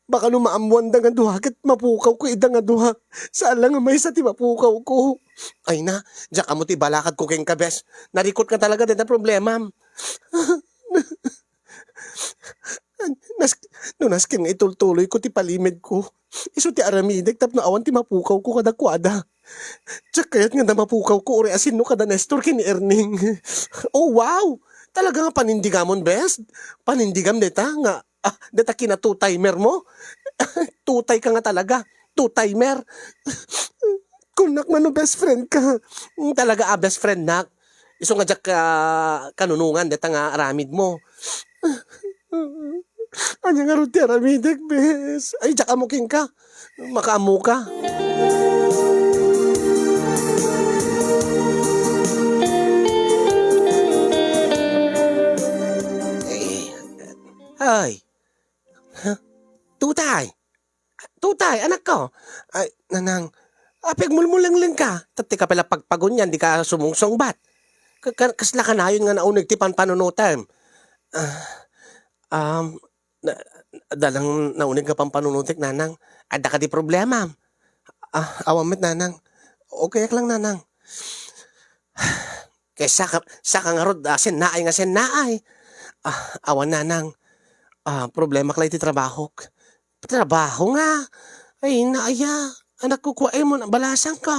Baka no maammoanda nga dua ket mapukawko ida nga dua. Saan la nga maysa ti mapukawko. Ay na, diak ammo ti ibalakadko kenka, bes. Narikot nga talaga dayta problemam. Nas-, no nasken nga itultuloyko ti palimedko, isu ti aramidek tapno awan ti mapukawko kadakuada. Diak kayat nga adda mapukawko uray a sinno kada Nestor ken ni Erning. Oh, wow! Talaga nga panindigamon, bes? Panindigam dayta nga, ah, dayta kina two-timer mo? Two-tie ka nga talaga. Two-timer. Kunak man no best friend ka. Mm, talaga a best friend nak. Isu nga diak, ah, kanunongan dayta nga aramid mo. Ania ngarud ti aramidek, bes? Ay, diak ammo kenka. Makaammo ka. Eh, ay. Huh? Tutay! Tutay, anakko! Ay, nanang, apay agmulmulengleng ka? Ket ti ka pay la pagpagunyan, di ka sumungsungbat. Ka-, ka-, kasla kanayon nga nauneg ti panpanunotem? Ah, um, na, adda lang nauneg nga panpanunotek, nanang. Adda kadi problemam? Ah, awan met, nanang. Okay lang, nanang. Ket saka, saka ngarud, ah, sennaay nga sennaay. Ah, awan, nanang. Ah, problemak la iti trabahok. Trabaho nga? Ay, na aya. Anak ko, kuwaem mo, balasangko.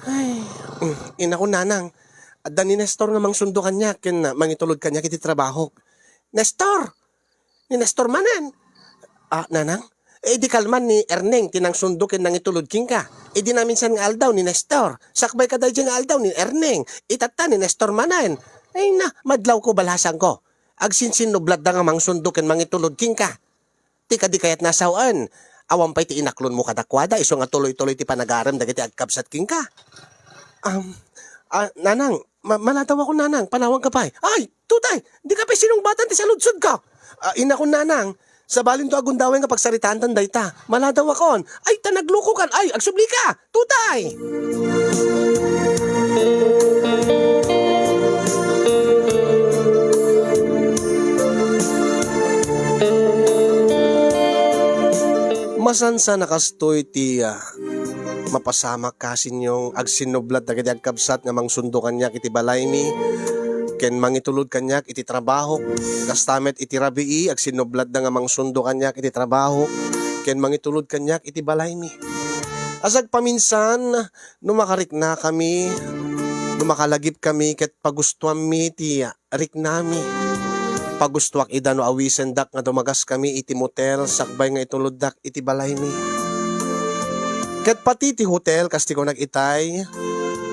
Ay, mm, inako, nanang. Adda ni Nestor nga mangsundo kaniak ken, ah, mangitulod kaniak iti trabahok. Nestor! Ni Nestor manen. Ah, nanang? Eh, di kalman ni Erneng ti nangsundo ken nangitulod kenka. Idi naminsan nga aldaw ni Nestor. Sakbay kadaydi nga aldaw ni Erneng. Itatta ni Nestor manen. Ay na, madlawko, balasangko. Agsinsinnublatda nga mangsundo ken mangitulod kenka. Ti kadi kayat nga sawen, awan pay ti inaklonmo kadakuada, isu nga tuloy-tuloy ti panagarem dagiti agkabsat kenka. Um, ah, nanang, ma-, maladawakon, nanang, panawanka pay. Ay, tutay, di ka pay sinungbatan ti saludsodko. Ah, inakon, nanang, Sabalinto a gundaway nga pagsaritaantan dayta. Maladawakon. Ay, ta naglukokan. Ay, agsublika. Tutay! Masansan a kastoy ti, ah, mapasamak kasinyo, agsinnublat dagiti agkabsat nga mangsundo kaniak iti balaymi ken mangitulod kaniak iti trabahok. Kasta met iti rabii, agsinnublatda nga mangsundo kaniak iti trabahok ken mangitulod kaniak iti balaymi. Asagpaminsan, no makariknakami, no makalagipkami ket pagustoammi ti riknami. Pagustoak ida no awisendak nga dumagaskami iti motel sakbay nga ituloddak iti balaymi. Ket pati ti hotel, kas ti kunak itay,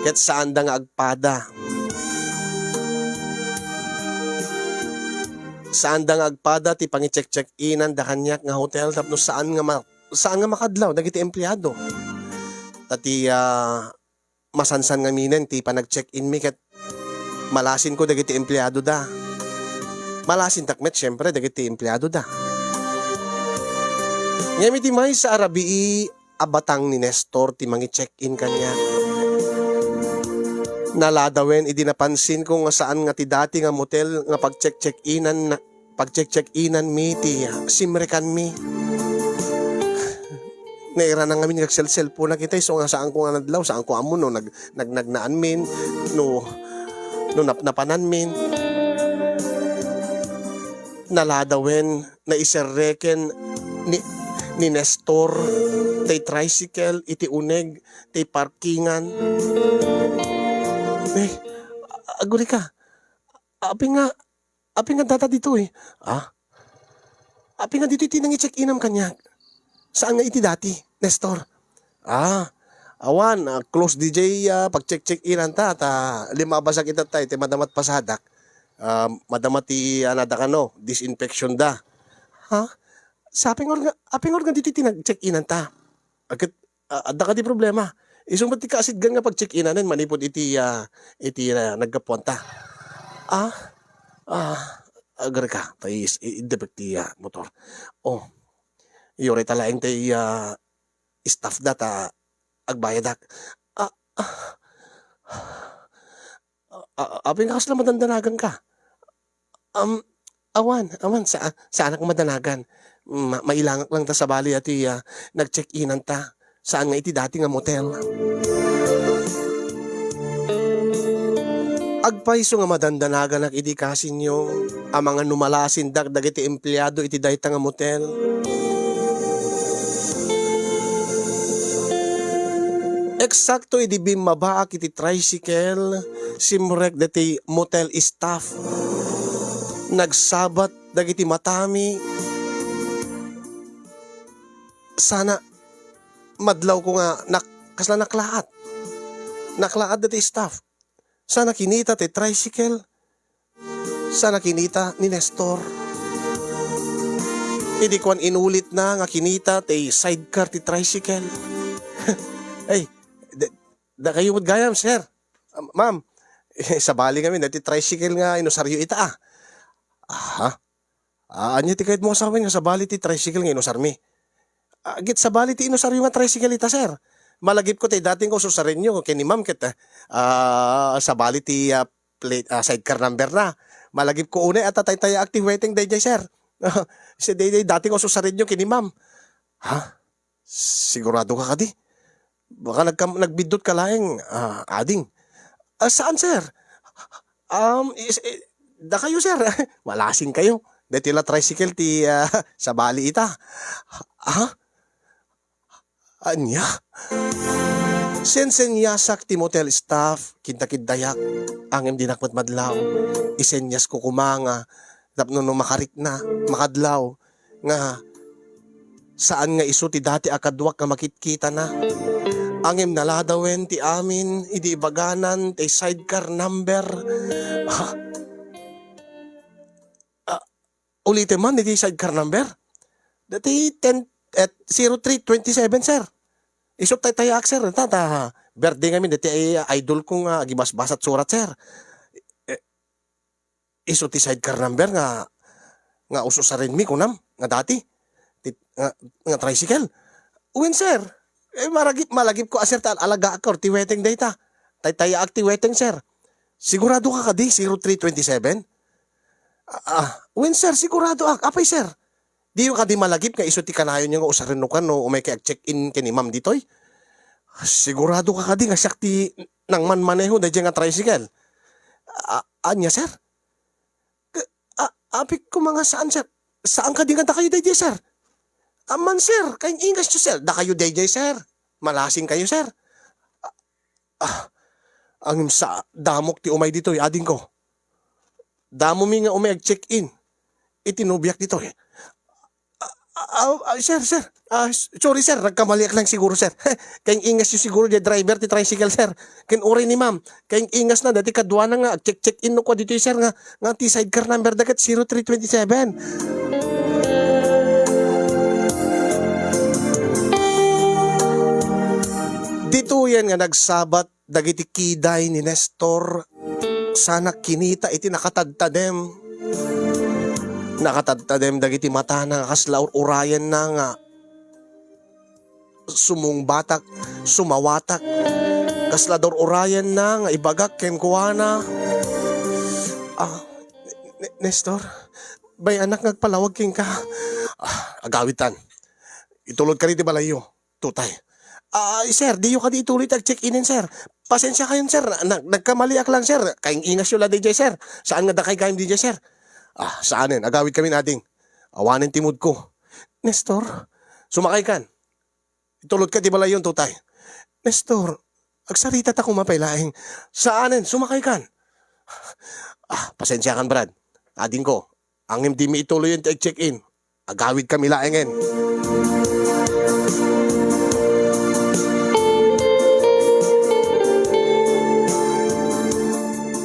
ket saanda nga agpada. Saanda nga agpada ti pangi-check-check-inanda kaniak nga hotel tapno saan nga ma-, saan nga makadlaw dagiti empleado. Ta ti, ah, masansan ngaminen ti panag-check-inmi ket malasinko dagiti empleadoda. Malasintak met, siempre, dagiti empleadoda. Ngem iti maysa a rabii a batang ni Nestor ti mangi-check-in kaniak. Naladawen idi napansinko nga saan nga ti dati nga motel nga pag-check-check-inan pagcheck-check-inanmi ti simrekanmi. Nairana ngamin nga agselselponak itay, isu nga saanko nga nadlaw, saanko ammo no nag-, nagnagnaan min, no, no napnapanan min. Naladawen, naiserreken ni, ni Nestor, tay tricycle, iti uneg, tay parkingan. Eh, agurika, apay nga, Apay nga data ditoy? Ah? Apay nga ditoy ti nangi-check-inam kaniak? Saan nga iti dati, Nestor? Ah, awan, ah, close D J, ah, pag-check-check-inan ta, ta limabas a kita tay, ti madama ti pasadak. Ah, madama ti, ah, nadakano, disinfection da. Ha? Sa apay nga, apay nga ditoy ti nag-check-inan ta? Agket, ah, adda kadi problema. Isu met ti kaasidgan nga pag-check-inanen manipud iti, ah, iti, ah, naggapuanta. Ah, ah, agarka, ta is-, i-, idepek ti, ah, motor. Oh, iyurita laeng ti, ah, staff da ta agbayadak. Ah, ah, ah, apay nga kasla madandanagan ka? Um, awan, awan, sa-, saanak madanagan. Ma-, mailangak lang ta sabali a ti, ah, nag-check-inan ta. Saan nga iti dati nga motel. Agpayso nga madandanaganak idi kasinyo, amangan no malasindak dagiti empleado iti dayta nga motel. Eksakto idi bimmabaak iti tricycle, simrek deti motel staff. Nagsabat dagiti matami. Sana madlawko nga nak-, kasla naklaat. Naklaat deti staff. Sana kinita ti tricycle. Sana kinita ni Nestor. Idi kuan, inulitna nga kinita ti sidecar ti tricycle. Ay, da-, dakayo met gayam, sir. Ah, ma'am, sabali ngamin dati tricycle nga inusaryo ita, ah. Aha. Ah, ania ti kayatmo a sawen nga sabali ti tricycle nga inusarmi? Ah, ket sabali ti inusaryo nga tricycle ita, sir. Malagipko ti dati nga ususarenyo ken ni ma'am ket, ah, sabali ti, ah, plate, ah, sidecar number na. Malagipko unay a tataytayaak ti weteng daydiay, sir. Sa daydiay dati nga ususarenyo ken ni ma'am. Ha? Sigurado ka kadi? Baka nagkam-, nagbiddut ka laeng, ah, ading. Ah, saan, sir? Um, is, eh, dakayo, sir. Malasing kayo. Dati la tricycle ti, ah, sabali ita. Ha? Ania? Senseniasak ti motel staff, kidda-kiddayak, ngem dinak met madlaw. Isenyasko koma nga tapno no makarikna, makadlaw, nga saan nga isu ti dati a kaduak nga makitkitana. Ngem naladawen ti amin idi ibaganan ti sidecar number. Ha? Ah, ulitem man iti sidecar number. Dati ten, eh, zero three twenty-seven, sir. Isu taytayaak, sir. Ta, ta, birthday ngamin dati ay idol ko nga agibasbasat surat, sir. Eh, isu ti sidecar number nga, nga ususarenmi, kunam. nga dati, ti, nga, nga tricycle. Wen, sir. Eh, maragip, malagipko a, sir, ta alagaak or ti weteng dayta. Taytayaak ti weteng, sir. Siguradoka kadi, zero three twenty-seven? Ah, ah, wen, sir, siguradoak. Apay, sir? Diyo kadi malagip nga isu ti kanayonyo nga usarennokan no umay kay ag-check-in ken ni ma'am ditoy? Siguradoka kadi nga siak ti nangmanmaneho daydiay nga tricycle? A-, ania, sir? Ka-, a-, apik koma nga saan, sir. Saan kadi nga dakayo daydiay, sir? Amman, sir, kaing-ingasyo, sir. Dakayo daydiay, sir. Malasing kayo, sir. Ah, ah, ngem sa, damok ti umay ditoy, adingko. Damomi nga umay ag-check-in iti nobiak ditoy. Ah, ah, ah, sir, sir. Ah, s-, sorry, sir. Nagkamaliak lang siguro, sir. Kaing-ingasyo siguro diay driver ti tricycle, sir. Ken uray ni ma'am, kaing-ingasna daytoy kaduana nga ag-check-check-in no kua ditoy, sir, nga, nga ti sidecar number da ket zero three twenty-seven. Ditoyen nga nagsabat dagiti kiday ni Nestor, sana kinita iti nakatadtadem. Nakatadtadem dagiti matana nga kasla ur-urayenna nga sumungbatak, sumawatak. Kasla ur-urayenna nga ibagak kenkuana, "Ah, Ne-, Nestor, bay-anak nga agpalawag kenka." "Ah, agawidtan. Itulodka iti balayyo." Tutay. "Ay, sir, diyo kadi ituloy ti ag-check-inen, sir. Pasensiakayon, sir. Na-, na-, nagkamaliak lang, sir. Kaing-ingasyo la daydiay, sir. Saan nga dakay gayam daydiay, sir?" "Ah, saanen. Agawidkamin, ading. Awanen ti moodko." "Nestor, sumakaykan. Itulodka ti balayyon, tutay." "Nestor, agsaritataka koma pay laeng." "Saanen. Sumakaykan." "Ah, pasensiakan, Brad. Adingko, ngem dimi ituloyen ti ag-check-in. Agawidkami laengen."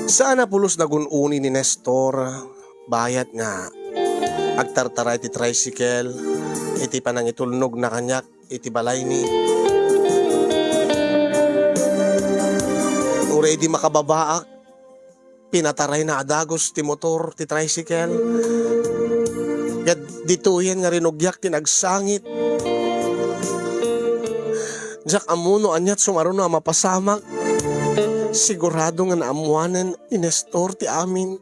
Saan a pulos nagun-uni ni Nestor, bayat nga agtartaray ti tricycle iti panangitulnogna kaniak iti balaymi. Uray idi makababaak, pinatarayna a dagus ti motor ti tricycle. Ket ditoyen nga rinugiak ti nagsangit. Diak ammo no aniat sumaruno a mapasamak. Sigurado nga naammoanen ni Nestor ti amin.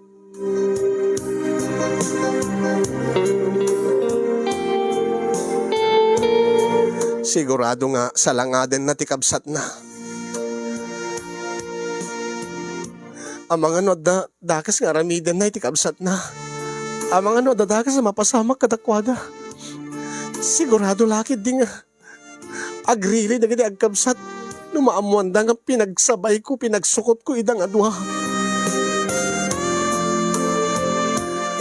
Sigurado nga salangadenna ti kabsatna. Amangan no adda dakes nga aramidenna iti kabsatna. Amangan no adda dakes a mapasamak kadakuada. Sigurado la ketdi nga agriri dagiti agkabsat no maammoanda nga pinagsabayko, pinagsukotko ida nga dua.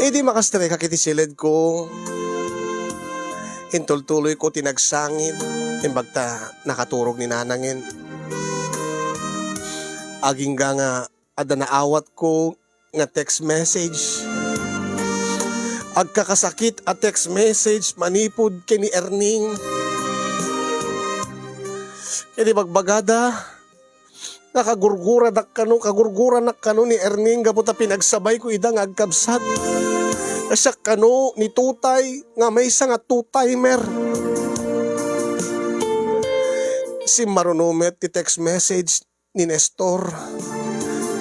Idi makastrekak iti siledko, intultuloyko ti nagsangit, imbag ta nakaturog ni nanangen. Agingga nga adda naawatko nga text message. Agkakasakit a text message manipud ken ni Erning. Ken ibagbagada nga kagurguradak kano, kagurguranak kano ni Erning gapu ta pinagsabayko ida nga agkabsat. Siak kano ni Tutay nga maysa nga two-timer. Simmaruno met ti text message ni Nestor.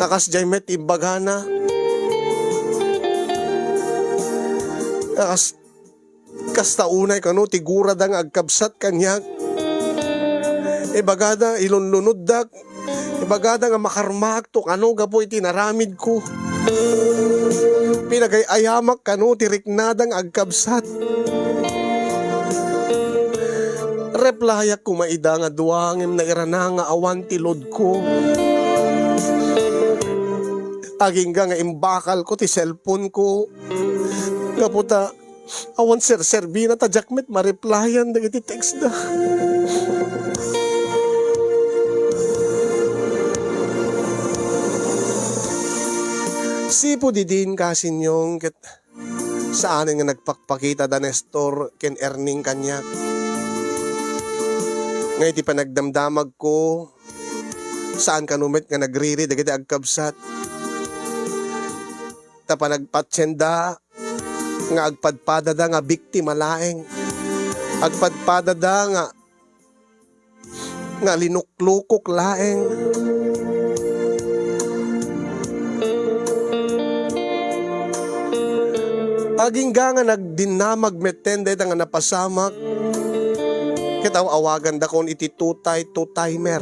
Nga kasdiay met ti imbagana. Nga kas-, kasta unay kano ti gurada nga agkabsat kaniak. Ibagada, ilunlunoddak. Ibagada nga makarmakto kano gapu iti naramidko. Pinagay-ayamak kano ti riknada nga agkabsat. Replyak koma ida nga dua ngem nairana nga awan ti loadko. Agingga nga imbakalko ti cellphoneko. Gapu ta awan serserbina ta diak met ma-replyan dagiti textda. Sipud idin, kasinyong, ket saanen nga nagpakpakita da Nestor ken Erning kaniak. Nga iti panagdamdamagko, saan kano met nga nagriri dagiti agkabsat. Ta panagpatienda, nga agpadpadada nga biktima laeng. Agpadpadada nga, nga linuklukok laeng. Agingga nga nagdinamag metten dayta nga napasamak, ket aw-awagandakon iti tutay, two-timer.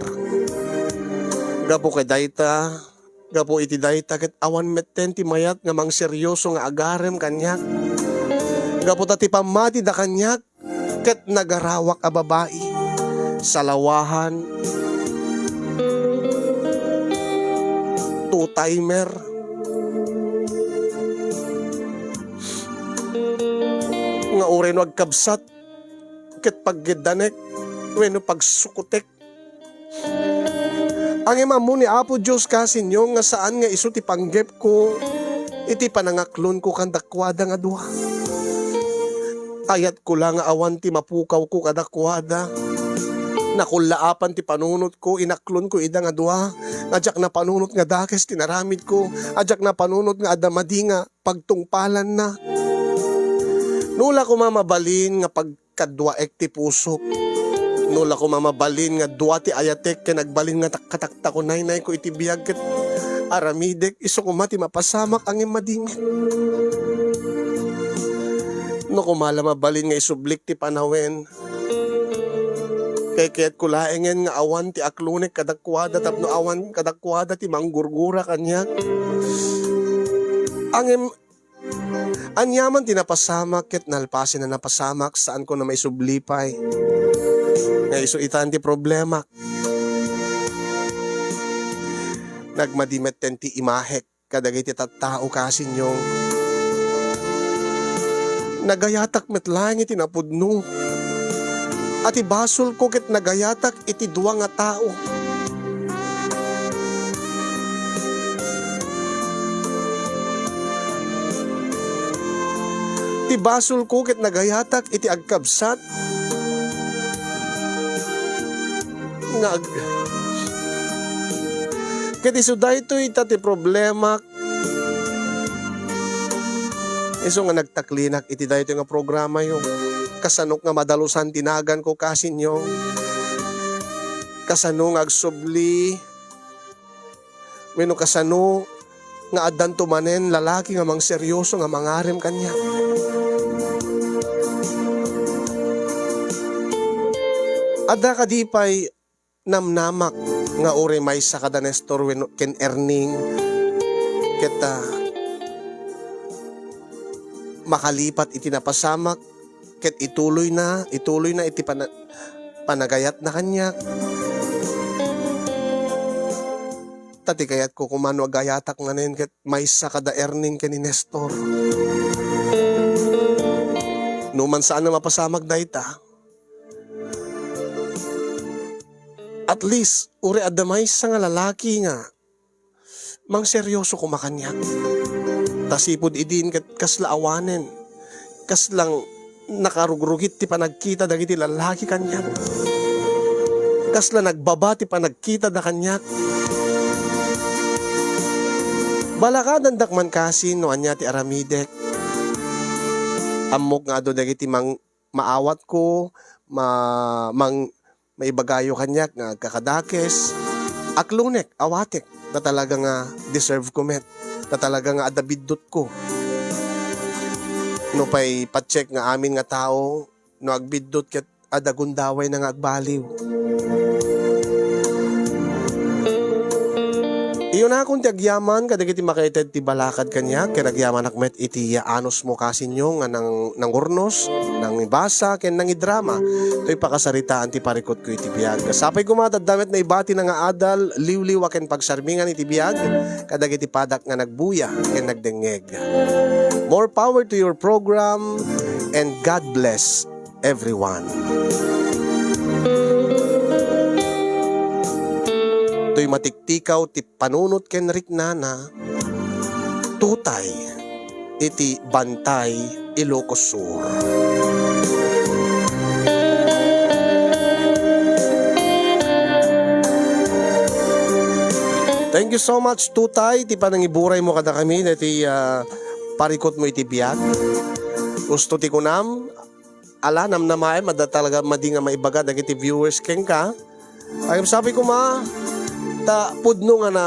Gapu kadayta, gapu iti dayta ket awan metten ti mayat nga mangserioso nga agarem kaniak. Gapu ta ti pammatida kaniak ket nagarawak a babai, salawahan, two-timer, nga uray no agkabsat ket paggeddanek wenno pagsukotek. Ngem ammo ni Apo Dios kasinyo nga saan nga isu ti panggepko iti panangaklonko kadakuada nga dua. Ayatko la nga awan ti mapukawko kadakuada. Nakullaapan ti panunotko, inaklonko ida nga dua, nga diak napanunot nga dakes ti naramidko, a diak napanunot nga adda madi nga pagtungpalanna. No la koma mabalin nga pag- kaduaek ti pusok. No la koma mabalin nga dua ti ayatek ken agbalin nga tak-, kataktakunaynayko iti biag ket aramidek, isu koma ti mapasamak ngem madi met. No koma la mabalin nga isublik ti panawen, kaykayatko laengen nga awan ti aklonek kadakuada tapno awan kadakuada ti manggurgura kaniak. Ngem aniaman ti napasamak ket nalpasen a napasamak, saanko a maisubli pay nga isu itan ti problemak. Nagmadi metten ti imahek kadagiti tattao kasinyo. Nagayatak met laeng iti napudno a ti basolko ket nagayatak iti dua nga tao. Ti basolko ket nagayatak iti agkabsat nga ag-, ket isu daytoy ita ti problemak. Isu nga nagtaklinak iti daytoy nga programayo. Kasanok nga madalusan ti naganko kasinyo? Kasano nga agsubli? Wenno kasano nga addanto manen lalaki nga mangserioso nga mangarem kaniak? Adda kadi pay namnamak nga uray maysa kada Nestor wenno ken Erning ket, ah, makalipat iti napasamak ket ituloyna, ituloyna iti pana-, panagayatna kaniak. Ta ti kayatko koma no agayatak manen ket maysa kada Erning ken ni Nestor. No man saan a mapasamak dayta, at least, uray adda maysa nga lalaki nga mangserioso koma kaniak. Ta sipud idin ket kasla awanen, kaslang nakarugrugit ti panagkita dagiti lalaki kaniak. Kasla nagbaba ti panagkitada kaniak. Balakadandak man kasin no ania ti aramidek. Ammok nga adu dagiti mang-, maawatko, ma-, mang-, maibagayo kaniak nga agkakadakes. Aklonek, awatek, ta talaga nga deserve ko met, ta talaga nga adda biddutko. No pay pa-check nga amin nga tao, no agbiddut ket adda gundawayna nga agbaliw. Iyunakon ti agyaman kadagiti makaited ti balakad kaniak, ken agyamanak met iti anusmo kasinyo nga nang-, nangurnos, nangibasa, ken nangidrama toy pakasaritaan ti parikutko iti biag. Sapay koma ta adda met naibatina nga adal, liwliwa, ken pagsarmingan iti biag kadagiti padak nga nagbuya ken nagdengngeg. More power to your program and God bless everyone. Toy matiktikaw ti panunot ken riknana, Tutay iti Bantay Ilocos Sur. Thank you so much, Tutay, ti panangiburaymo kadakami daytoy, ah, parikutmo iti biag. Usto ti kunam, ala, namnamaem, adda talaga madi nga maibaga dagiti viewers kenka. Ay, sabi ko, ma, ta pudno nga na,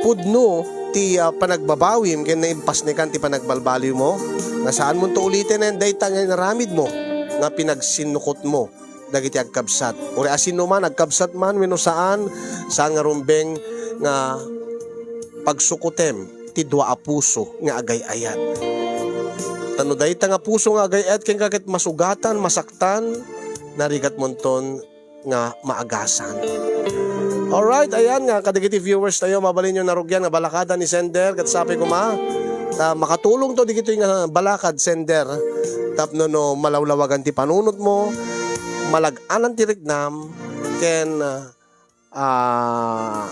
pudno ti, ah, panagbabawim ken naimpasnekan ti panagbalbaliw mo, nga saan mo to uliten, eh, dayta nga inaramid mo, nga pinagsinnukot mo dagiti agkabsat. Uray asino man, agkabsat man wenno saan, saan nga rumbeng nga pagsukotem ti dua a puso nga agay-ayat. Ta no dayta nga puso nga agay-ayat kenka ket masugatan, masaktan, narigat monton nga maagasan. Alright, ayan nga, kadagiti viewers tayo, mabalin nyo narugian nga balakada ni sender, ket sapay koma, ta makatulong to digitoy nga balakad, sender, tapno no malawlawagan ti panunot mo, malag-anan ti riknam, ken, ah,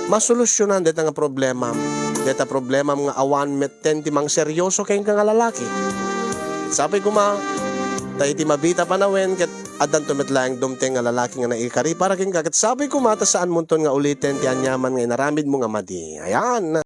masolusyonan deta nga problema. Deta problema nga awan metten ti mangseryoso kenka nga lalaki. Sapay koma, ta iti mabita panawen, ket addanto met laeng dumteng nga lalaki nga naikari para kenka, ket sapay koma, ta saan monton nga uliten ti aniaman nga inaramidmo nga madi. Ayan.